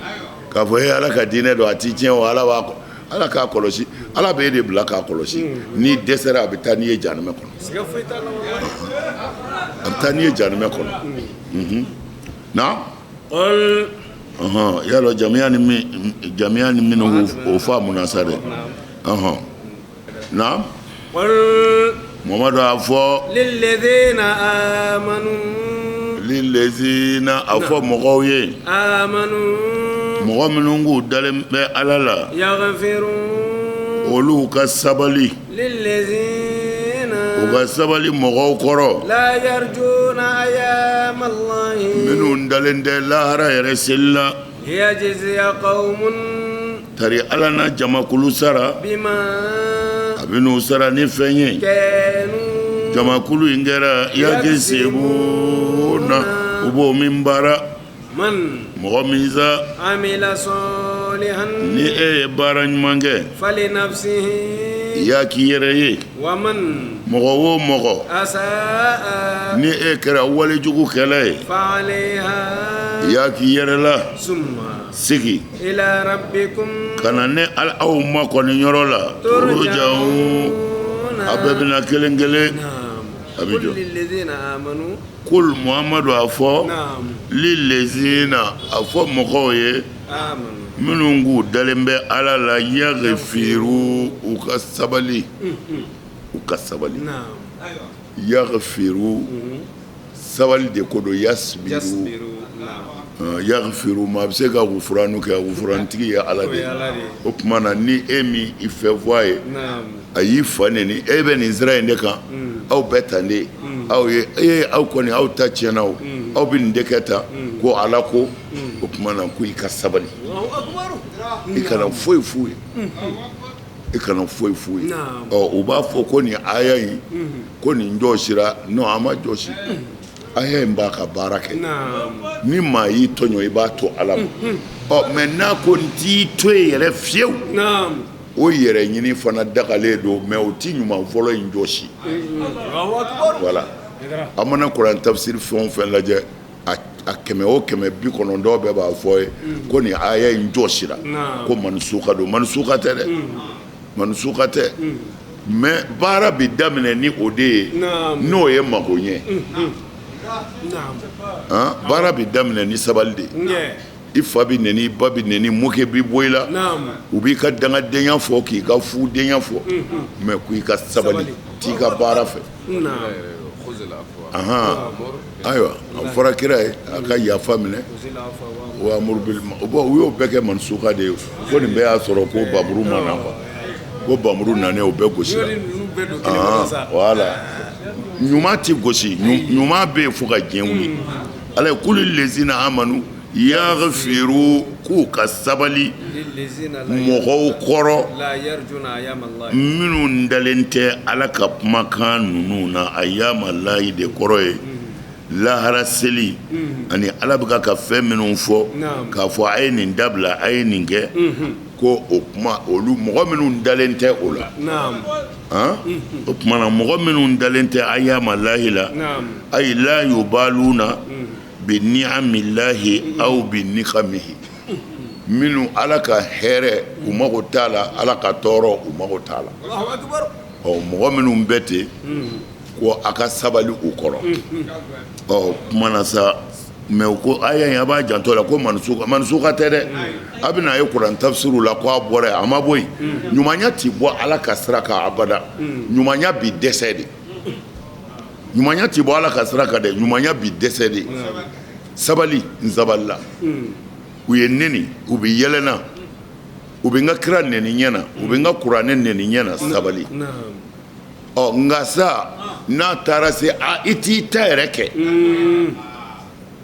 k'a fɔ e Ala ka diinɛ don, a t'i tiɲɛ o. Ala b'a, Ala k'a kɔlɔsi. Ala b'e de bila k'a kɔlɔsi. N'i dɛsɛra, a bɛ taa n'i ye jahanamɛ kɔnɔ, a bɛ taa n'i ye jahanamɛ kɔnɔ. Na y'a dɔn jamiya ni min, jamiya ni minnu, o faamuna sa dɛ. Na Mamadu, a fɔ lilezina, a fɔ mɔgɔw ye, mɔgɔ minnu k'u dalen bɛ Ala la, olu ka sabali, u ka sabali mɔgɔw kɔrɔ minnu dalen tɛ lahara yɛrɛ seli la. Tari Ala na jamakulu sara, a bɛ n'u sara ni fɛn ye. Jamakulu in kɛra yakisibuna, u b'o min baara. Mɔgɔ min sa, ni e ye baara ɲuman kɛ, i y'a k'i yɛrɛ ye. Mɔgɔ o mɔgɔ, ni e kɛra walejugukɛla ye, i y'a k'i yɛrɛ la. Sigi ka na ne aw makɔni yɔrɔ la, turjaun, a bɛɛ bɛna kelen kelen, a bɛ jɔ. Kul, Muhamadu, a fɔ lilezina, a fɔ mɔgɔw ye minnu k'u dalen bɛ Ala la, yaghfiru, u ka sabali, u ka sabali. Yaghfiru, sabali de ko don. Yasbiru, yaghfiru ma a bɛ se ka gufuranu kɛ, gufurantigi ye Ala de ye. O tuma na, ni e min i fɛ fɔ a ye, a y'i fa neni, e bɛ nin sira in de kan, aw bɛɛ tan de, aw ye e aw kɔni aw ta tiɲɛna o, aw bɛ nin de kɛ tan ko Ala ko. O tuma na, ko i ka sabali, i kana foyi f'u ye, i kana foyi f'u ye. Ɔ, u b'a fɔ ko nin aya in, ko nin jɔsira. Non, a ma jɔsi. Aya in b'a ka baara kɛ. Ni maa y'i tɔɲɔ, i b'a to Ala ma. Ɔ, mais n'a ko n t'i to yen yɛrɛ fiyewu, o yɛrɛ ɲini fana dagalen don, mais o ti ɲuman fɔlɔ in jɔsi. Voilà, an mana kuran tafsiri fɛn o fɛn lajɛ, a kɛmɛ o kɛmɛ, 90 bɛɛ b'a fɔ ye ko nin aya in jɔsira, ko mansuka don. Mansuka tɛ dɛ, mansuka tɛ. Mais baara bɛ daminɛ ni o de ye, n'o ye mago ɲɛ. Baara bɛ daminɛ ni sabali de ye. I fa bɛ neni, i ba bɛ neni, mɔkɛ bɛ bɔ i la, u b'i ka dangadenya fɔ, k'i ka fudenya fɔ, mais ko i ka sabali, t'i ka baara fɛ. Ayiwa, a fɔra kira ye a ka yafa minɛ, wa u y'o bɛɛ kɛ mansuka de ye, ko nin bɛɛ y'a sɔrɔ ko bamuru ma na, quoi, ko bamuru nanen, o bɛɛ gosira. Voilà, ɲuman tɛ gosi, ɲuman bɛ yen fo ka diɲɛ wuli. Ala ye kuli lezina amanu. Yaghfiru k'u ka sabali mɔgɔw kɔrɔ minnu dalen tɛ Ala ka kumakan ninnu na ayamallahi de kɔrɔ ye lahara seli ani Ala bɛ ka fɛn minnu fɔ k'a fɔ a ye nin dabila a ye nin kɛ ko o kuma olu mɔgɔ minnu dalen tɛ o la o tuma na mɔgɔ minnu dalen tɛ ayamallahi la ayi la yubaluna bi ni'amillahi aw bi nikamihi minnu ala ka hɛrɛ u mago t'a la ala ka tɔɔrɔ u mago t'a la ɔ mɔgɔ minnu bɛ ten ko a ka sabali u kɔrɔ ɔ kuma na sa mais u ko aya in a b'a janto la ko mansuka tɛ dɛ a bɛna a ye kuran tafsiriw la ko a bɔra yen a ma bɔ yen ɲumanya tɛ bɔ ala ka sira kan abada ɲumanya bi dɛsɛ de ɲumanya tɛ bɔ ala ka sira kan dɛ ɲumanya bi dɛsɛ de sabali n sabalila u ye neni u bɛ yɛlɛ n na u bɛ n ka kira neni ɲɛ na u bɛ n ka kuranɛ neni ɲɛ na sabali ɔ nka sa n'a taara se a i t'i ta yɛrɛ kɛ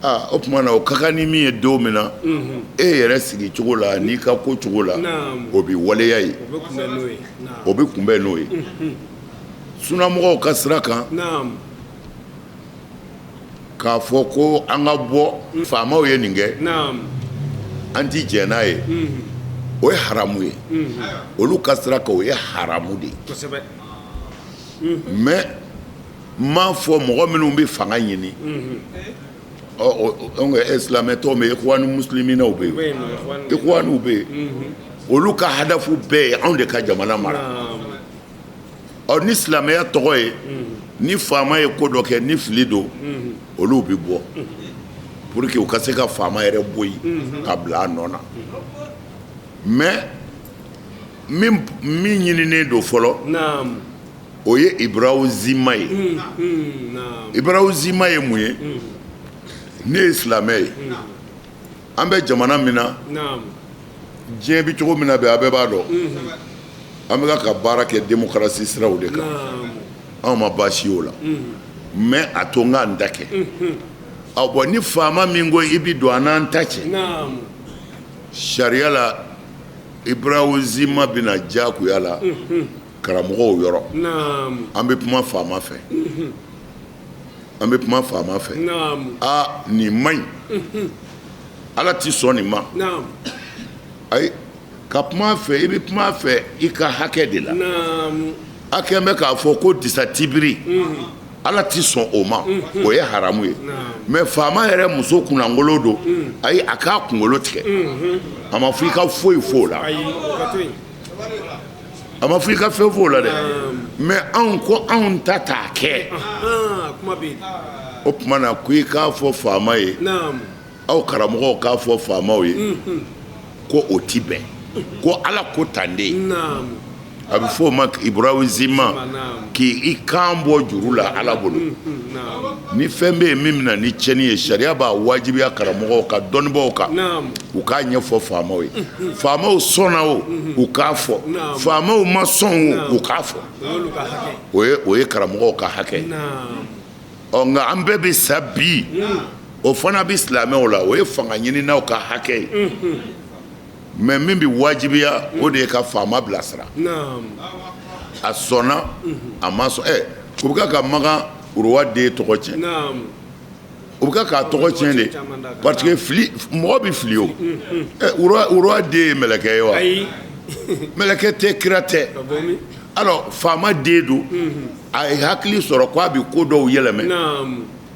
aa o tuma na o ka kan ni min ye don min na e yɛrɛ sigi cogo la n'i ka ko cogo la o bɛ waleya ye o bɛ kunbɛn n'o ye sunamɔgɔw ka sira kan k'a fɔ ko an ka bɔ faamaw ye nin kɛ an ti jɛn n'a ye o ye haramu ye olu ka sira kan o ye haramu de ye mais n m'a fɔ mɔgɔ minnu bɛ fanga ɲini silamɛ tɔn bɛ yen ikhwani musliminaw bɛ yen ikhwaniw bɛ yen olu ka hadafu bɛɛ ye anw de ka jamana mara ɔ ni silamɛya tɔgɔ ye ni faama ye ko dɔ kɛ ni fili don olu bɛ bɔ pour que u ka se ka faama yɛrɛ bɔ yen ka bila a nɔ na mais min ɲininen don fɔlɔ o ye ibraw zima ye ibraw zima ye mun ye ne ye silamɛ ye an bɛ jamana min na diɲɛ bɛ cogo min na bi a bɛɛ b'a dɔn an bɛ ka baara kɛ démocratie siraw de kan anw ma baasi y'o la mais a to n k'an ta kɛ ɔ bon ni faama min ko i bɛ don an n'an ta cɛ sariya la ibraw zima bɛna diyagoya la karamɔgɔw yɔrɔ an bɛ kuma faama fɛ an bɛ kuma faama fɛ aa nin man ɲi ala tɛ sɔn nin ma ayi ka kuma fɛ i bɛ kuma fɛ i ka hakɛ de la a kɛn bɛ k'a fɔ ko disa tibiri ala tɛ sɔn o ma o ye haramu ye mais faama yɛrɛ muso kunnangolo don ayi a k'a kunkolo tigɛ a ma fɔ i ka foyi fɔ o la a ma fɔ i ka fɛn fɔ o la dɛ mais anw ko anw ta t'a kɛ o tuma na ko i k'a fɔ faama ye aw karamɔgɔw k'a fɔ faamaw ye ko o ti bɛn ko ala ko tan de a bɛ fɔ o ma ibraw zima k'i kan bɔ juru la ala bolo ni fɛn bɛ yen min bɛ na ni tiɲɛni ye sariya b'a wajibiya karamɔgɔw kan dɔnnibaaw kan u k'a ɲɛfɔ faamaw ye faamaw sɔnna o u k'a fɔ faamaw ma sɔn o u k'a fɔ o ye karamɔgɔw ka hakɛ ɔ nka an bɛɛ bɛ sa bi o fana bɛ silamɛw la o ye fanga ɲininaw ka hakɛ ye mais min bɛ wajibiya o de ye ka faama bilasira a sɔnna a ma sɔn ɛ u bɛ ka makan roi den tɔgɔ tiɲɛ u bɛ k'a tɔgɔ tiɲɛ de parce que fili mɔgɔ bɛ fili o ɛ roi den ye mɛlɛkɛ ye wa mɛlɛkɛ tɛ kira tɛ alors faama den don a ye hakili sɔrɔ k'a bɛ ko dɔw yɛlɛmɛ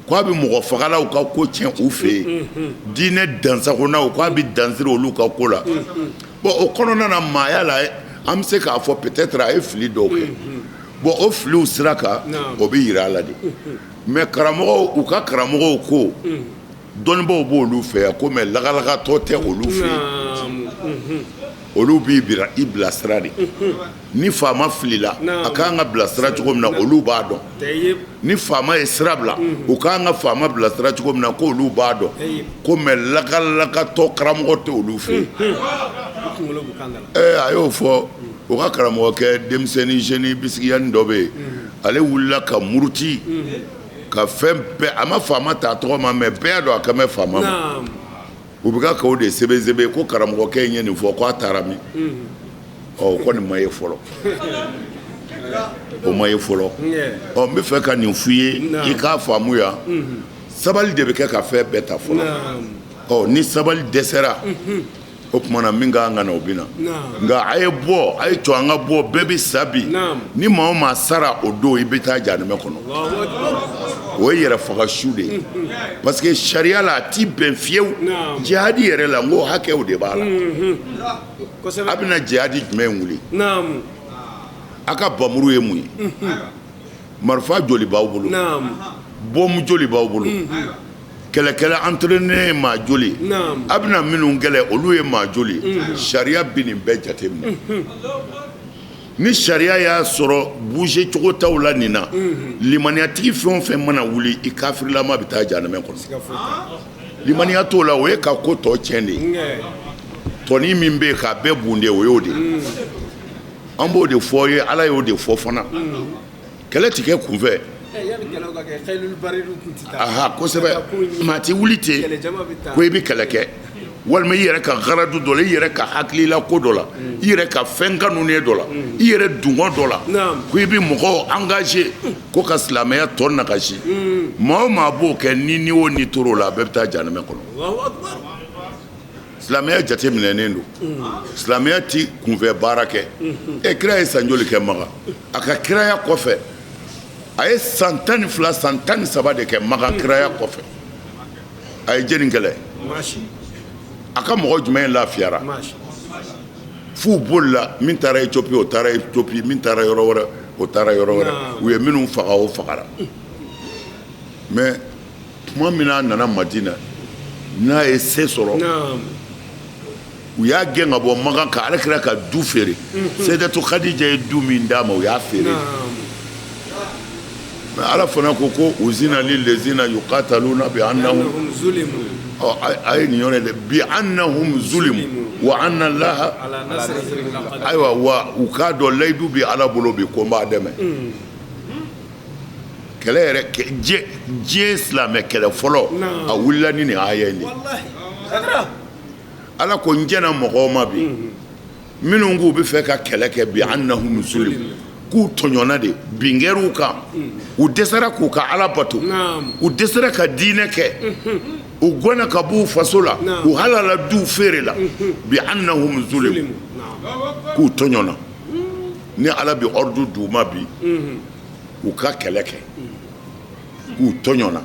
k'a bɛ mɔgɔ fagalaw ka ko tiɲɛ u fɛ yen diinɛ dansagonnaw k'a bɛ dansiri olu ka ko la bon o kɔnɔna na maaya la an bɛ se k'a fɔ peut-être a ye fili dɔw kɛ bon o filiw sira kan o bɛ yira a la de mais karamɔgɔw u ka karamɔgɔw ko dɔnnibaaw b'olu fɛ yan ko mais lagalagatɔ tɛ olu fɛ yen olu b'i bila i bilasira de ni faama filila a ka kan ka bilasira cogo min na olu b'a dɔn ni faama ye sira bila u ka kan ka faama bilasira cogo min na ko olu b'a dɔn ko mais lagalagatɔ karamɔgɔ tɛ olu fɛ yen a y'o fɔ u ka karamɔgɔkɛ denmisɛnnin jeune bisigiyanin dɔ bɛ yen ale wulila ka muruti ka fɛn bɛɛ a ma faama ta tɔgɔ ma mais bɛɛ y'a dɔn a kan bɛ faama ma. U bɛ ka o de sɛbɛn sɛbɛn ko karamɔgɔkɛ in ye nin fɔ k'a taara min? Ɔ, o kɔni ma ye fɔlɔ, o ma ye fɔlɔ. Ɔ, n bɛ fɛ ka nin f'i ye, i k'a faamu yan. Sabali de bɛ kɛ ka fɛn bɛɛ ta fɔlɔ. Ɔ, ni sabali dɛsɛra, o tuma na min ka kan ka na, o bɛ na. Nka a ye bɔ, a ye to an ka bɔ, bɛɛ bɛ sa bi. Ni maa o maa sara o don, i bɛ taa jahanama kɔnɔ. O ye yɛrɛ faga su de ye, parce que sariya la, a ti bɛn fiyewu. Jihadi yɛrɛ la, n ko hakɛw de b'a la. A bɛna jihadi jumɛn wuli? A ka bamuru ye mun ye? Marifa joli b'aw bolo? Bɔmu joli b'aw bolo? Kɛlɛkɛla entraîné ye maa joli? A bɛna minnu kɛlɛ, olu ye maa joli? Sariya bɛ nin bɛɛ jateminɛ. Ni sariya y'a sɔrɔ bouger cogo t'aw la nin na, limaniyatigi fɛn o fɛn mana wuli, i kafirilama bɛ taa jahanama kɔnɔ. Limaniya t'o la, o ye ka ko tɔ tiɲɛ de ye. Tɔnin min bɛ yen k'a bɛɛ bunde, o y'o de ye. An b'o de fɔ ye, Ala y'o de fɔ fana. Kɛlɛ tɛ kɛ kunfɛ. Aha, kosɛbɛ. Maa tɛ wuli ten ko i bɛ kɛlɛ kɛ, walima i yɛrɛ ka garadu dɔ la, i yɛrɛ ka hakilila ko dɔ la, i yɛrɛ ka fɛn kanunen dɔ la, i yɛrɛ dungɔ dɔ la, ko i bɛ mɔgɔw engagé ko ka silamɛya tɔ nagasi. Maa o maa b'o kɛ, ni o ni tor'o la, a bɛɛ bɛ taa jahanama kɔnɔ. Silamɛya jateminɛnen don. Silamɛya ti kunfɛ baara kɛ. E kira ye san joli kɛ Makan? A ka kiraya kɔfɛ, a ye san 12, san 13 de kɛ Makan kiraya kɔfɛ. A ye jɛni kɛlɛ? A ka mɔgɔ jumɛn lafiyara? F'u bolila. Min taara Ethiopie, o taara Ethiopie. Min taara yɔrɔ wɛrɛ, o taara yɔrɔ wɛrɛ. U ye minnu faga, o fagara. Mais tuma min a nana Madina, n'a ye se sɔrɔ, u y'a gɛn ka bɔ Makan, ka Alakira ka du feere. Seyidatu Khadija ye du min d'a ma, u y'a feere. Mais Ala fana ko ko uzina lilazina yuqataluna bi annahum zulimu. Ɔ, a ye nin yɔrɔ de, bi annahum zulimu wa anna Allaha. Ayiwa, wa u k'a dɔn layidu bi Ala bolo bi ko n b'a dɛmɛ. Kɛlɛ yɛrɛ, diɲɛ silamɛ kɛlɛ fɔlɔ, a wulila ni nin aya in de. Ala ko n jɛnna mɔgɔw ma bi minnu k'u bɛ fɛ ka kɛlɛ kɛ, bi annahum zulimu, k'u tɔɲɔna de, bin kɛr'u kan, u dɛsɛra k'u ka Ala bato, u dɛsɛra ka diinɛ kɛ, u gɛnna ka b'u faso la, u halala duw feere la, bi annahum zulimu, k'u tɔɲɔna. Ni Ala bɛ ordre d'u ma bi u ka kɛlɛ kɛ, k'u tɔɲɔna,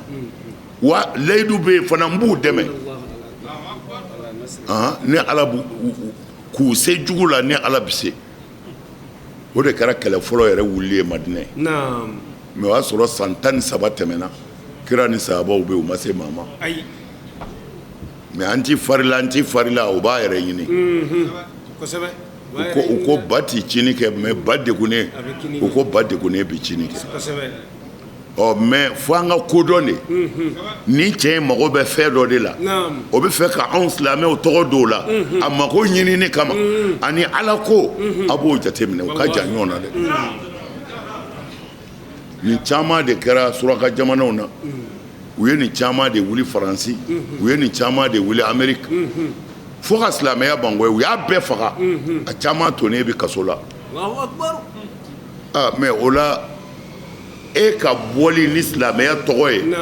wa layidu bɛ yen fana, n b'u dɛmɛ ni Ala k'u se jugu la, ni Ala bɛ se. O de kɛra kɛlɛ fɔlɔ yɛrɛ wuli ye Madinɛ. Mais o y'a sɔrɔ san 13 tɛmɛna, kira ni sahabaw bɛ, u ma se maa ma. Mais an ti farila, an ti farila, o b'a yɛrɛ ɲini. U ko ba ti cini kɛ, mais ba degunnen, u ko ba degunnen bɛ cini kɛ. Ɔ, mais fo an ka kodɔn de, nin cɛ in mago bɛ fɛn dɔ de la. O bɛ fɛ ka anw silamɛw tɔgɔ don o la, a mago ɲinini kama. Ani Ala ko, a b'o jateminɛ, u ka jan ɲɔgɔn na dɛ. Nin caman de kɛra suraka jamanaw na. U ye nin caman de wuli Faransi, u ye nin caman de wuli Ameriki, fo ka silamɛya ban koyi. U y'a bɛɛ faga, a caman tonnen bɛ kaso la. Mais o la, e ka bɔli ni silamɛya tɔgɔ ye,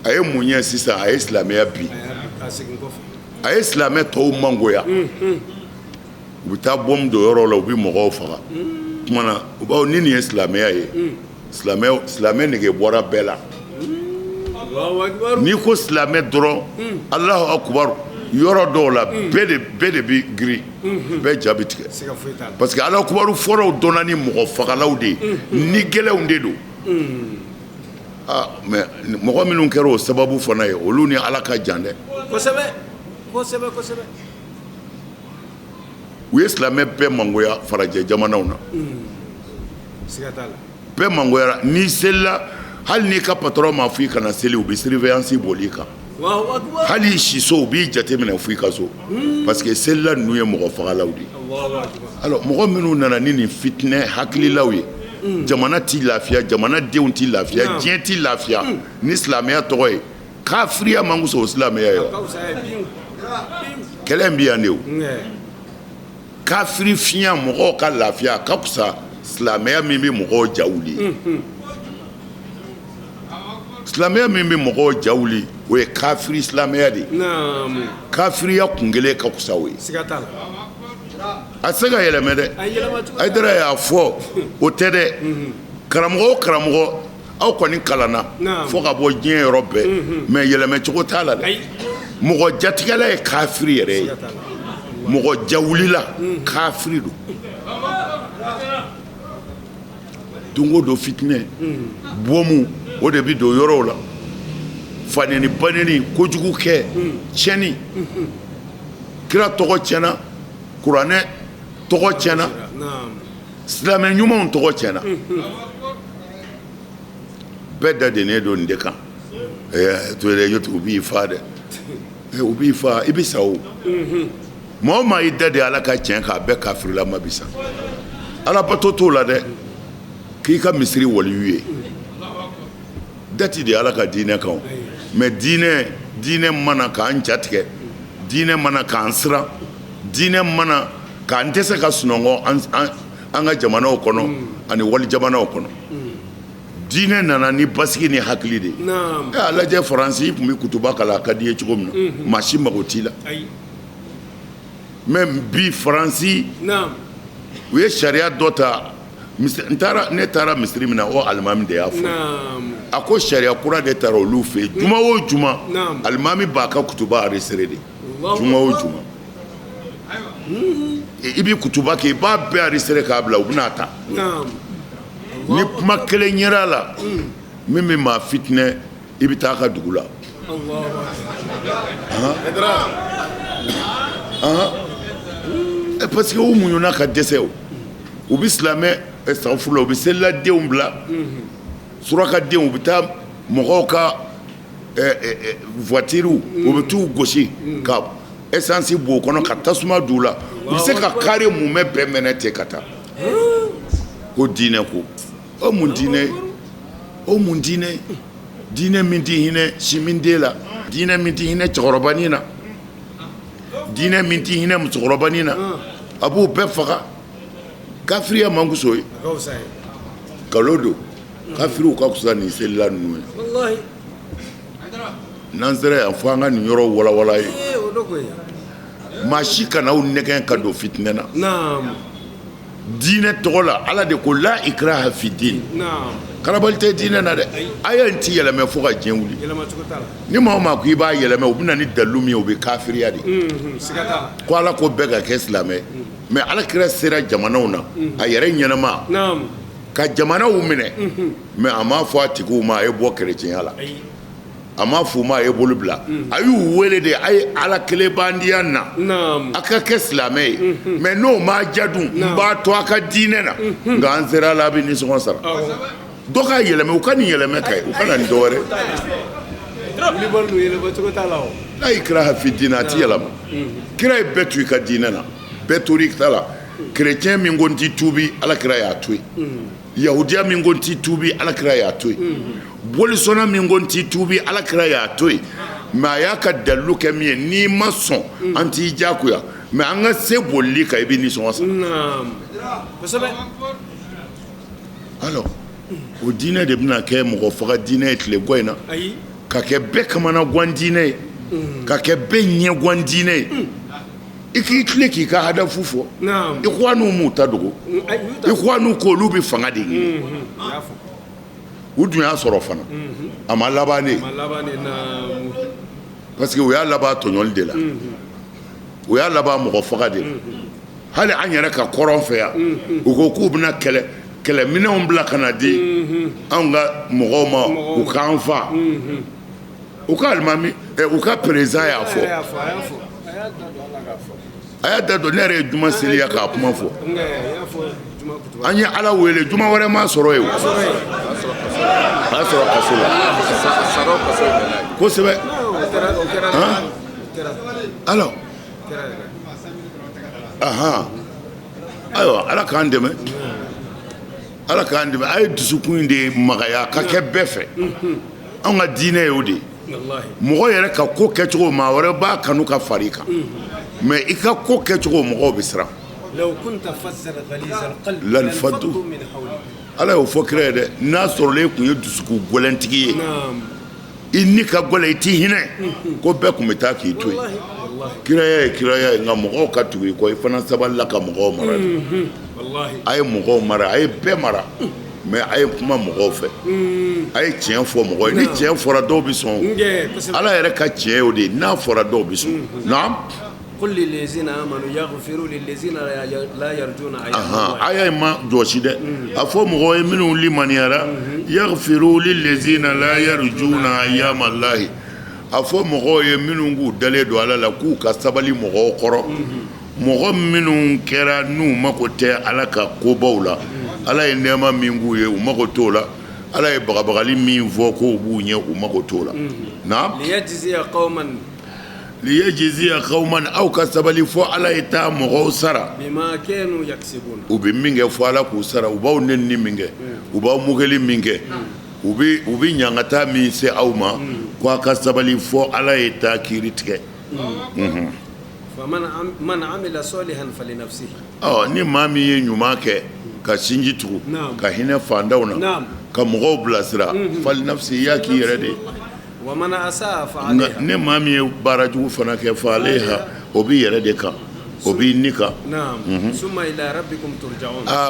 a ye mun ye sisan? A ye silamɛya bi, a ye silamɛ tɔw mangoya. U bɛ taa bɔmu don yɔrɔ la, u bɛ mɔgɔw faga. Tuma na u b'aw ni nin ye silamɛya ye, silamɛ nege bɔra bɛɛ la. N'i ko silamɛ dɔrɔn, Alahu akubaru, yɔrɔ dɔw la, bɛɛ de bɛ girin, bɛɛ ja bɛ tigɛ, parce que Alahu akubaru fɔlɔw dɔnna ni mɔgɔ fagalaw de ye, ni gɛlɛnw de don. Aa, mais mɔgɔ minnu kɛra o sababu fana ye, olu ni Ala ka jan dɛ. Kosɛbɛ, kosɛbɛ. U ye silamɛ bɛɛ mangoya farajɛ jamanaw na. Bɛɛ mangoyara. N'i selila, hali n'i ka patron ma fɔ i kana seli, u bɛ surveillance boli i kan. Hali i siso, u b'i jateminɛ fo i ka so, parce que selila ninnu ye mɔgɔ fagalaw de ye. Alors, mɔgɔ minnu nana ni nin fitinɛ hakililaw ye, jamana t'i lafiya, jamana denw t'i lafiya, diɲɛ t'i lafiya ni silamɛya tɔgɔ ye. Kafiriya man fisa o silamɛya ye wa? Kɛlɛ in bɛ yan de o. Kafiri fiɲɛ mɔgɔw ka lafiya ka fisa silamɛya min bɛ mɔgɔw ja wuli. Silamɛya min bɛ mɔgɔw ja wuli, o ye kafiri silamɛya de ye. Kafiriya kun kelen ka fisa o ye. A tɛ se ka yɛlɛmɛ dɛ. Hayidara y'a fɔ o tɛ dɛ. Karamɔgɔ o karamɔgɔ, aw kɔni kalanna fo ka bɔ diɲɛ yɔrɔ bɛɛ, mais yɛlɛmɛcogo t'a la dɛ. Mɔgɔ jatigɛla ye kafiri yɛrɛ ye, mɔgɔ jawulila kafiri don. Don o don fitinɛ bɔmu o de bɛ don yɔrɔw la, fanɛni banɛni, kojugu kɛ, tiɲɛni. Kira tɔgɔ tiɲɛna, kuranɛ tɔgɔ tiɲɛna, silamɛ ɲumanw tɔgɔ tiɲɛna. Bɛɛ da dennen don nin de kan. To u b'i faa dɛ, u b'i faa, i bɛ sa o. Maa o maa y'i da de Ala ka tiɲɛ kan, a bɛɛ kafirilama bɛ sa. Ala bato t'o la dɛ, k'i ka misiri waliyu ye dati de Ala ka diinɛ kan. Mais diinɛ mana k'an jatigɛ, diinɛ mana k'an siran, diinɛ mana k'an tɛ se ka sunɔgɔ an ka jamanaw kɔnɔ ani wali jamanaw kɔnɔ. Diinɛ nana ni basigi ni hakili de ye. A lajɛ Faransi, i tun bɛ kutuba kalan a ka di i ye cogo min na, maa si mago t'i la. Mais bi Faransi, u ye sariya dɔ ta. Ne taara misiri min na, o alimami de y'a fɔ. A ko sariya kura de taara olu fɛ yen, juma o juma alimami b'a ka kutuba enregistré de, juma o juma. I bɛ kutuba kɛ, i b'a bɛɛ enregistré k'a bila, u bɛna a ta. Ni kuma kelen yera a la min bɛ maa fitinɛ, i bɛ taa a ka dugu la. Parce que u muɲuna ka dɛsɛ, o u bɛ silamɛ safurula, u bɛ seliladenw bila, surakadenw, u bɛ taa mɔgɔw ka voitures, u bɛ t'u gosi ka essence b'o kɔnɔ ka tasuma don u la. U bɛ se ka carré mumɛ bɛɛ mɛnɛ ten ka taa ko diinɛ ko. O mun diinɛ? O mun diinɛ? Diinɛ min tɛ hinɛ sinminden la, diinɛ min tɛ hinɛ cɛkɔrɔbanin na, diinɛ min tɛ hinɛ musokɔrɔbanin na, a b'o bɛɛ faga. Kafiriya man fisa o ye, nkalon don. Kafiriw ka fisa nin selila ninnu ye. N'an sera yan, fo an ka nin yɔrɔ walawala ye. Maa si kana aw nɛgɛn ka don fitinɛ na diinɛ tɔgɔ la. Ala de ko la ikraha fi din, karabali tɛ diinɛ na dɛ. Aya in ti yɛlɛmɛ fo ka diɲɛ wuli. Ni maa o maa ko i b'a yɛlɛmɛ, u bɛ na ni dalilu min ye, o bɛ kafiriya de. Ko Ala ko bɛɛ ka kɛ silamɛ, mais Ala kira sera jamanaw na a yɛrɛ ɲɛnama ka jamanaw minɛ, mais a m'a fɔ a tigiw ma a ye bɔ kerecɛnya la, a m'a fɔ u ma a ye boli bila. A y'u wele de, a ye Ala kelenbandiya na, a ka kɛ silamɛ ye. Mais n'o m'a ja dun, n b'a to a ka diinɛ na, nka an sera a la, a bɛ nisɔngɔ sara. Dɔ k'a yɛlɛmɛ, u ka nin yɛlɛmɛ ka ye, u ka na nin dɔ wɛrɛ. La ikraha fi diin, a ti yɛlɛma. Kira ye bɛɛ to i ka diinɛ na, bɛɛ tora i ta la. Kerecɛn min ko n ti tuubi, Ala kira y'a to yen. Yahudiya min ko n ti tuubi, Ala kira y'a to yen. Bolisɔnna min ko n ti tuubi, Ala kira y'a to yen. Mais a y'a ka dalilu kɛ min ye, n'i ma sɔn, an t'i diyagoya, mais an ka se bolili kan, i bɛ nisɔngɔ sara. Alors o diinɛ de bɛna kɛ mɔgɔ faga diinɛ ye tile gɔ in na, ka kɛ bɛɛ kamanagan diinɛ ye, ka kɛ bɛɛ ɲɛgan diinɛ ye. I k'i tile k'i ka hadafu fɔ. Ikhwanu m'u ta dogo. Ikhwanu ko olu bɛ fanga de ɲini, u dun y'a sɔrɔ fana. A ma laban ne, parce que u y'a laban tɔɲɔli de la, u y'a laban mɔgɔ faga de la. Hali an yɛrɛ ka kɔrɔn fɛ yan, u ko k'u bɛna kɛlɛ kɛlɛminɛnw bila ka na di anw ka mɔgɔw ma, u k'an fa. U ka alimami, u ka président y'a fɔ, a y'a da don. Ne yɛrɛ ye juma seli yan k'a kuma fɔ. An ye Ala wele, juma wɛrɛ ma sɔrɔ yen, a y'a sɔrɔ kaso la. Kosɛbɛ. Alors ahan, ayiwa, Ala k'an dɛmɛ, Ala k'an dɛmɛ. A ye dusukun in de magaya ka kɛ bɛɛ fɛ. Anw ka diinɛ ye o de ye. Mɔgɔ yɛrɛ ka ko kɛcogo, maa wɛrɛ b'a kanu ka fara i kan, mais i ka ko kɛcogo, mɔgɔw bɛ siran. Lanfaddu, Ala y'o fɔ kira ye dɛ. N'a sɔrɔla e tun ye dusukun gɛlɛntigi ye, i ni ka gɛlɛn, i t'i hinɛ, ko bɛɛ tun bɛ taa k'i to yen. Kiraya ye kiraya ye, nka mɔgɔw ka tugu i kɔ, i fana sabalila ka mɔgɔw mara. A ye mɔgɔw mara, a ye bɛɛ mara, mais a ye kuma mɔgɔw fɛ, a ye tiɲɛ fɔ mɔgɔw ye. Ni tiɲɛ fɔra, dɔw bɛ sɔn. Ala yɛrɛ ka tiɲɛ ye o de ye, n'a fɔra, dɔw bɛ sɔn. Naam. Aya in ma jɔsi dɛ. A fɔ mɔgɔw ye minnu limaniyara, yaghfiru lillazina la yarjuna ayyamallahi, a fɔ mɔgɔw ye minnu k'u dalen don Ala la, k'u ka sabali mɔgɔw kɔrɔ, mɔgɔ minnu kɛra n'u mako tɛ Ala ka kobaw la. Ala ye nɛɛma min k'u ye, u mako t'o la. Ala ye bagabagali min fɔ k'o b'u ɲɛ, u mako t'o la. Naam. Liyajziya qawman, aw ka sabali fɔ Ala ye taa mɔgɔw sara u bɛ min kɛ, fɔ Ala k'u sara. U b'aw nɛnini min kɛ, u b'aw mokɛli min kɛ, u bɛ ɲangata min se aw ma, ko aw ka sabali fɔ Ala ye taa kiiri tigɛ. Ni maa min ye ɲuman kɛ, ka sinji tugu, ka hinɛ fantanw na, ka mɔgɔw bilasira, falinafsi, i y'a k'i yɛrɛ de ye. Ni maa min ye baara jugu fana kɛ, fa alayha, o b'i yɛrɛ de kan, o b'i ni kan.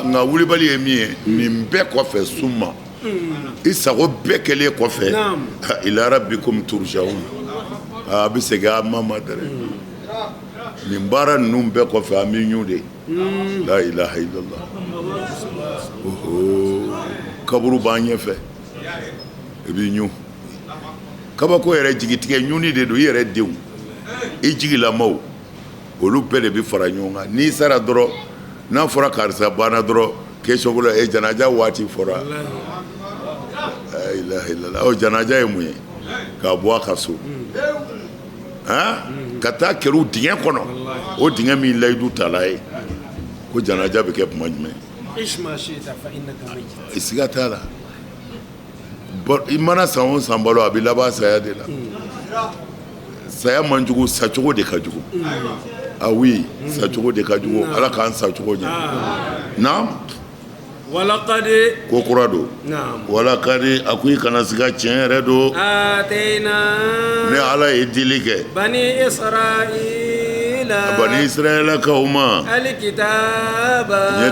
Nka wulibali ye min ye nin bɛɛ kɔfɛ, summa, i sago bɛɛ kɛlen kɔfɛ, ila rabbikum turja'un, a bɛ segin a ma ma dɛ. Nin baara ninnu bɛɛ kɔfɛ, an bɛ ɲun de. La ilaha illallah. Kaburu b'an ɲɛfɛ, i b'i ɲun. Kabako yɛrɛ, jigitigɛ ɲunni de don. I yɛrɛ denw, i jigilamaw, olu bɛɛ de bɛ fara ɲɔgɔn kan. N'i sara dɔrɔn, n'a fɔra karisa banna dɔrɔn, question fɔlɔ e janaja waati fɔra. La ilaha illallah. O janaja ye mun ye? K'a bɔ a ka so ka taa kɛr'u dingɛ kɔnɔ, o dingɛ min layidu tala ye ko janaja bɛ kɛ tuma jumɛn? Siga t'a la, i mana san o san balo, a bɛ laban saya de la. Saya man jugu, sacogo de ka jugu. Ah oui, sacogo de ka jugu. Ala k'an sacogo ɲɛ. Naam. Ko kura don. Walakadi, a ko i kana siga, tiɲɛ yɛrɛ don, ne Ala ye dili kɛ bani Israɛlakaw ma, n ye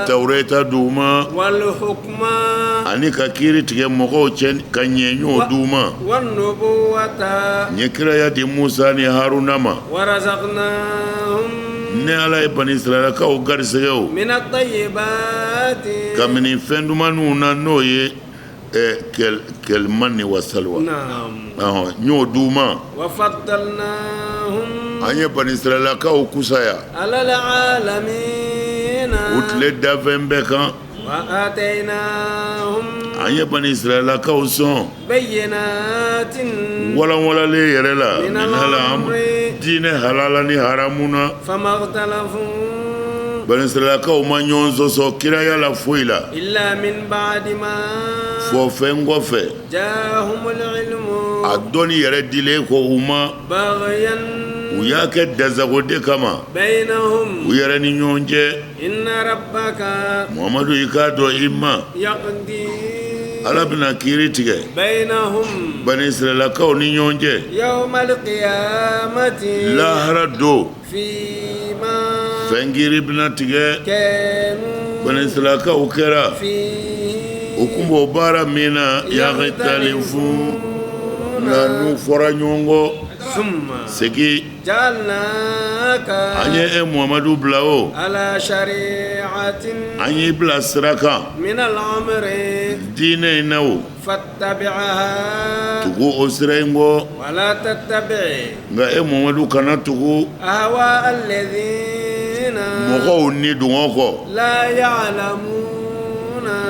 tawureta d'u ma ani ka kiiri tigɛ mɔgɔw cɛ ka ɲɛ, n y'o d'u ma. N ye kiraya di Musa ni Haruna ma. Ne Ala ye bani Israɛlakaw garisɛgɛ o kabini fɛn dumanw na, n'o ye kɛlmanni wa salwa, n y'o d'u ma. An ye bani Israɛlakaw kusaya u tile danfɛn bɛɛ kan. An ye bani Israɛlakaw sɔn walanwalalen yɛrɛ la diinɛ halala ni haramu na. Bani Israɛlakaw ma ɲɔgɔn sɔsɔ kiraya la foyi la fɔ fɛn kɔfɛ, a dɔnni yɛrɛ dilen kɔ u ma. U y'a kɛ dansago de kama u yɛrɛ ni ɲɔgɔn cɛ. Muhamadu, i k'a dɔn i ma, Ala bɛna kiiri tigɛ bani Israɛlakaw ni ɲɔgɔn cɛ lahara don. Fɛn kiiri bɛna tigɛ bani Israɛlakaw kɛra u tun b'o baara min na, yakhtalifuna, n'u fɔra ɲɔgɔn kɔ. Segin an ye e Muhamadu bila o, an y'i bila sira kan diinɛ in na o, tugu o sira in kɔ. Nka e Muhamadu kana tugu mɔgɔw ni dungɔ kɔ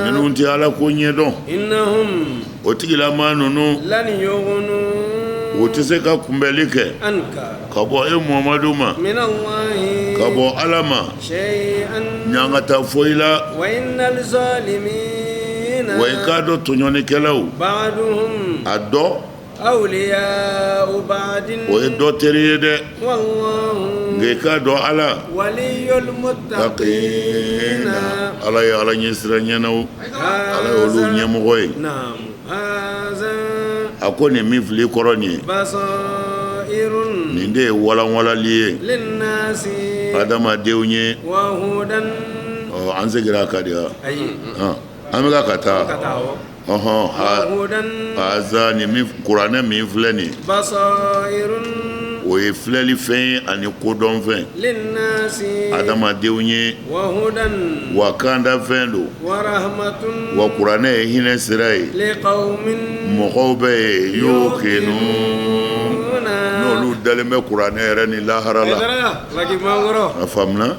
minnu tɛ Ala ko ɲɛdɔn. O tigilamaa ninnu, u tɛ se ka kunbɛnli kɛ ka bɔ e Muhamadu ma, ka bɔ Ala ma, ɲangata foyi la. Wa i k'a dɔn tɔɲɔnikɛlaw, a dɔ O ye dɔ teri ye dɛ nka i k'a dɔn ala ala ye ala ɲɛsiranɲɛnaw ala ye olu ɲɛmɔgɔ ye a ko nin min filɛ i kɔrɔ nin ye nin de ye walanwalali ye adamadenw ye an seginna a kan de wa an bɛ ka taa ɔhɔn haza nin min kuranɛ min filɛ nin o ye filɛli fɛn ye ani kodɔnfɛn adamadenw ye wa kanda fɛn don wa kuranɛ ye hinɛ sira ye mɔgɔw bɛ yen yuqinuna n'olu dalen bɛ kuranɛ yɛrɛ ni lahara la a faamuna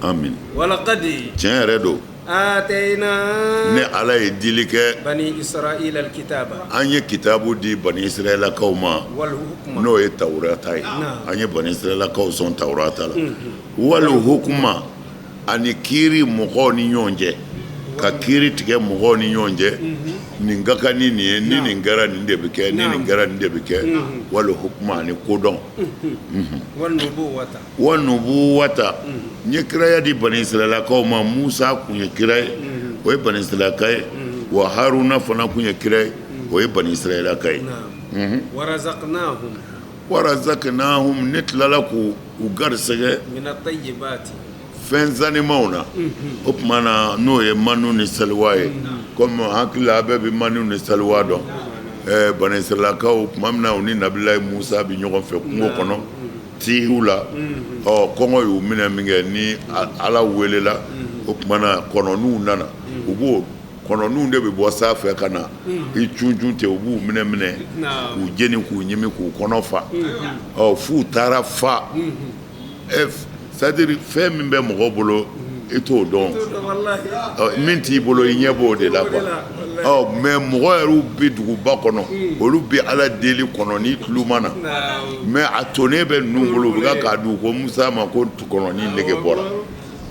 amin tiɲɛ yɛrɛ don ne ala ye dili kɛ an ye kitabu di bani israɛlakaw ma n'o ye tawurata ye an ye bani israɛlakaw sɔn tawurata la wal hukuma ani kiiri mɔgɔw ni ɲɔgɔn cɛ ka kiiri tigɛ mɔgɔw ni ɲɔgɔn cɛ nin ka kan ni nin ye ni nin kɛra nin de bɛ kɛ ni nin kɛra nin de bɛ kɛ wal hukuma ani kodɔn wa nubuwata n ye kiraya di bani israɛlakaw ma musa kun ye kira ye o ye bani israɛlaka ye wa haruna fana kun ye kira ye o ye bani israɛlaka ye warazaknahum ne tilala k'u garisɛgɛ fɛn sanimanw na o tuma na n'o ye manu ni saliwa ye komi hakili la a bɛɛ bɛ manu ni saliwa dɔn bani israɛlakaw tuma min na u ni nabilayi musa bɛ ɲɔgɔn fɛ kungo kɔnɔ tihiw la ɔ kɔngɔ y'u minɛ min kɛ ni ala welela o tuma na kɔnɔninw nana u b'o kɔnɔninw de bɛ bɔ sanfɛ ka na i cuncun ten u b'u minɛ minɛ k'u jeni k'u ɲimi k'u kɔnɔ fa ɔ f'u taara fa c'est-à-dire fɛn min bɛ mɔgɔ bolo i t'o dɔn min t'i bolo i ɲɛ b'o de la quoi ɔ mais mɔgɔ yɛrɛ bɛ duguba kɔnɔ olu bɛ ala deli kɔnɔnin tuluma na mais a tonnen bɛ ninnu bolo u bɛ k'a dun ko musa ma ko kɔnɔnin nege bɔra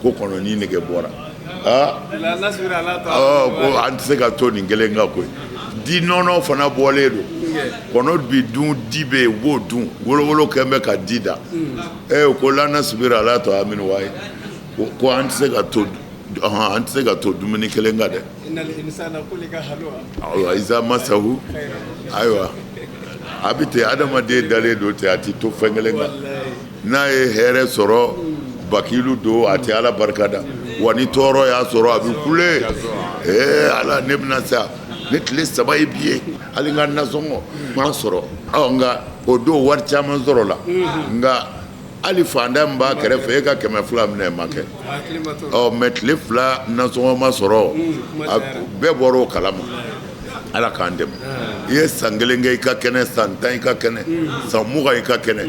ko kɔnɔnin nege bɔra aa ko an tɛ se ka to nin kelen kan koyi di nɔnɔ fana bɔlen don kɔnɔ bi dun di bɛ yen u b'o dun wolowolo kɛn bɛ ka di da ee ko la nasbiru ala taamin wahid ko an tɛ se ka to an tɛ se ka to dumuni kelen kan dɛ ayiwa iza masahu ayiwa a bɛ ten adamaden dalen don ten a tɛ to fɛn kelen kan n'a ye hɛrɛ sɔrɔ bakilu don a tɛ ala barika da wa ni tɔɔrɔ y'a sɔrɔ a bɛ kule ee ala ne bɛna sa ne tile saba ye bi ye hali n ka nasɔngɔ ma sɔrɔ nka o don wari caman sɔrɔla nka hali faantan min b'a kɛrɛfɛ e ka 200 minɛ ma kɛ ɔ mais tile 2 nasɔngɔ ma sɔrɔ bɛɛ bɔra o kalama ala k'an dɛmɛ i ye san 1 kɛ i ka kɛnɛ san 10 i ka kɛnɛ san 20 i ka kɛnɛ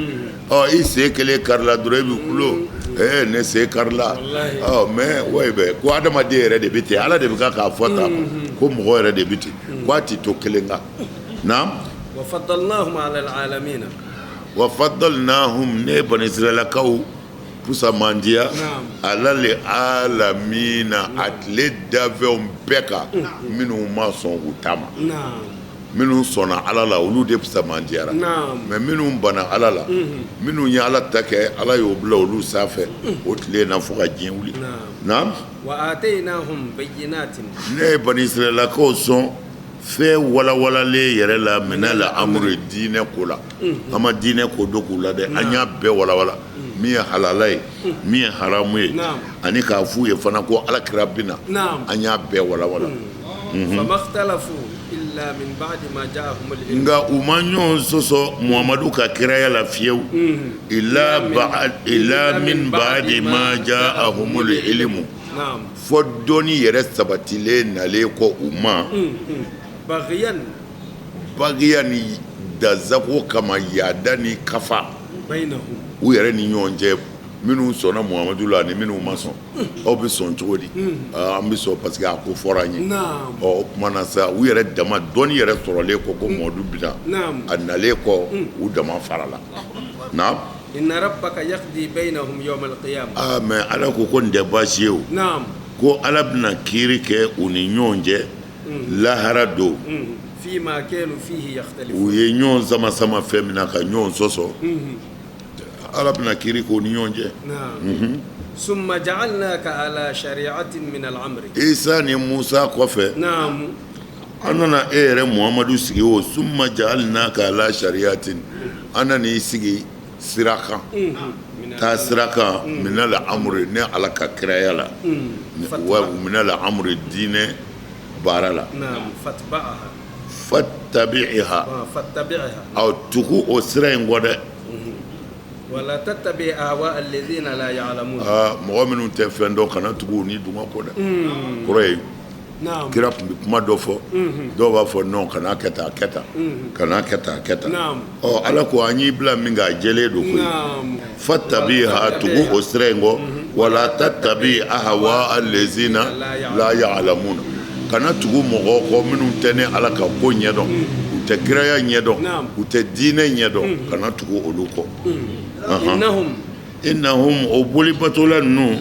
ɔ i sen kelen karila dɔrɔn e bɛ kulo ee ne sen karila ɔ mais wayi bɛ ko adamaden yɛrɛ de bɛ ten ala de bɛ kan k'a fɔ tan ko mɔgɔ yɛrɛ de bɛ ten ko a tɛ to kelen kan naam wa faddalnahum ne bani israɛlakaw fusamandiya alal alamina a tile dafɛnw bɛɛ kan minnu ma sɔn u ta ma minnu sɔnna ala la olu de fusamandiyara mais minnu banna ala la minnu ye ala ta kɛ ala y'o bila olu sanfɛ o tile na fo ka diɲɛ wuli naam ne ye bani israɛlakaw sɔn fɛn walawalalen yɛrɛ la minal amri diinɛ ko la an ma diinɛ ko dogo u la dɛ an y'a bɛɛ walawala min ye halala ye min ye haramu ye ani k'a f'u ye fana ko ala kira bɛ na an y'a bɛɛ walawala nka u ma ɲɔgɔn sɔsɔ muhamadu ka kiraya la fiyewu illa min ba'di ma ja'ahumul ilmu fɔ dɔnni yɛrɛ sabatilen nalen kɔ u ma bagiya ni dansago kama yaada ni kafa u yɛrɛ ni ɲɔgɔn cɛ minnu sɔnna muhamadu la ani minnu ma sɔn aw bɛ sɔn cogo di an bɛ sɔn parce que a ko fɔra an ye ɔ o tuma na sa u yɛrɛ dama dɔnni yɛrɛ sɔrɔlen kɔ ko muhamadu bɛ na a nalen kɔ u dama farala naam Inna rabbaka yaqdi baynahum yawm al-qiyamah aa mais Ala ko ko nin tɛ baasi ye o, naamu, ko Ala bɛna kiiri kɛ u ni ɲɔgɔn cɛ lahara don, fi U ye ɲɔgɔn sama sama fɛn min na ka ɲɔgɔn sɔsɔ, Ala bɛna kiri k'o ni ɲɔgɔn cɛ. Summa ja'alnaka ala shari'atin min al-amri. Isa ni Musa kɔfɛ, an nana e yɛrɛ Muhamadu sigi o summa ja'alnaka ala shari'atin, an nana i sigi sira kan, taa sira kan minal amri, ne Ala ka kiraya la, wa minal amri, diinɛ baara la. Fattabi'ha, aw tugu o sira in kɔ dɛ. Wala tattabi ahwa alladhina la ya'lamun. Aa, mɔgɔ minnu tɛ fɛn dɔn, kana tugu u ni dungɔ kɔ dɛ. Kɔrɔ ye, kira tun bɛ kuma dɔ fɔ, dɔw b'a fɔ non, kana kɛ tan, a kɛ tan, kana kɛ tan, a kɛ tan. Ɔ, Ala ko an y'i bila min kan, a jɛlen don koyi. Fattabi'ha, tugu o sira in kɔ. Wala tattabi ahwa allazina la ya'lamun, kana tugu mɔgɔw kɔ minnu tɛ ne Ala ka ko ɲɛdɔn, u tɛ kiraya ɲɛdɔn, u tɛ diinɛ ɲɛdɔn, kana tugu olu kɔ. Innahum, o bolibatola ninnu,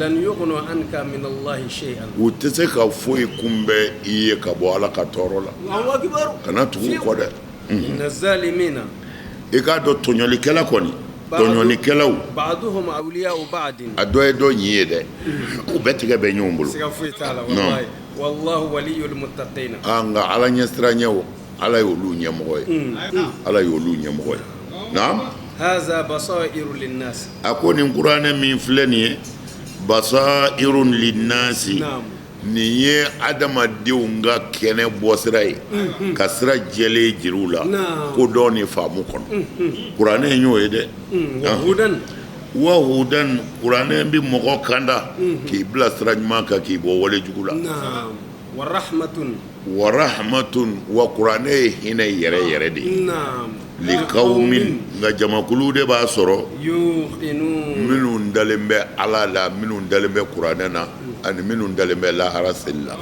u tɛ se ka foyi kunbɛn i ye ka bɔ Ala ka tɔɔrɔ la. Kana tugu u kɔ dɛ. I k'a dɔn tɔɲɔlikɛla kɔni, tɔɲɔlikɛlaw, a dɔ ye dɔ ɲin ye dɛ, u bɛɛ tigɛ bɛ ɲɔgɔn bolo. Nka Ala ɲɛsiranɲɛw, Ala ye olu ɲɛmɔgɔ ye, Ala ye olu ɲɛmɔgɔ ye. Naam. A ko nin kuranɛ min filɛ nin ye, basairun linnasi, nin ye adamadenw ka kɛnɛ bɔsira ye, ka sira jɛlen jira u la kodɔn ni faamu kɔnɔ. Kuranɛ y'o ye dɛ. Wa hudan, kuranɛ bɛ mɔgɔ kanda k'i bila sira ɲuman kan, k'i bɔ wale jugu la. Wa rahmatun, wa kuranɛ ye hinɛ yɛrɛ yɛrɛ de ye liqawmin, nka jamakulu de b'a sɔrɔ minnu dalen bɛ Ala la, minnu dalen bɛ kuranɛ na, ani minnu dalen bɛ lahara seli la.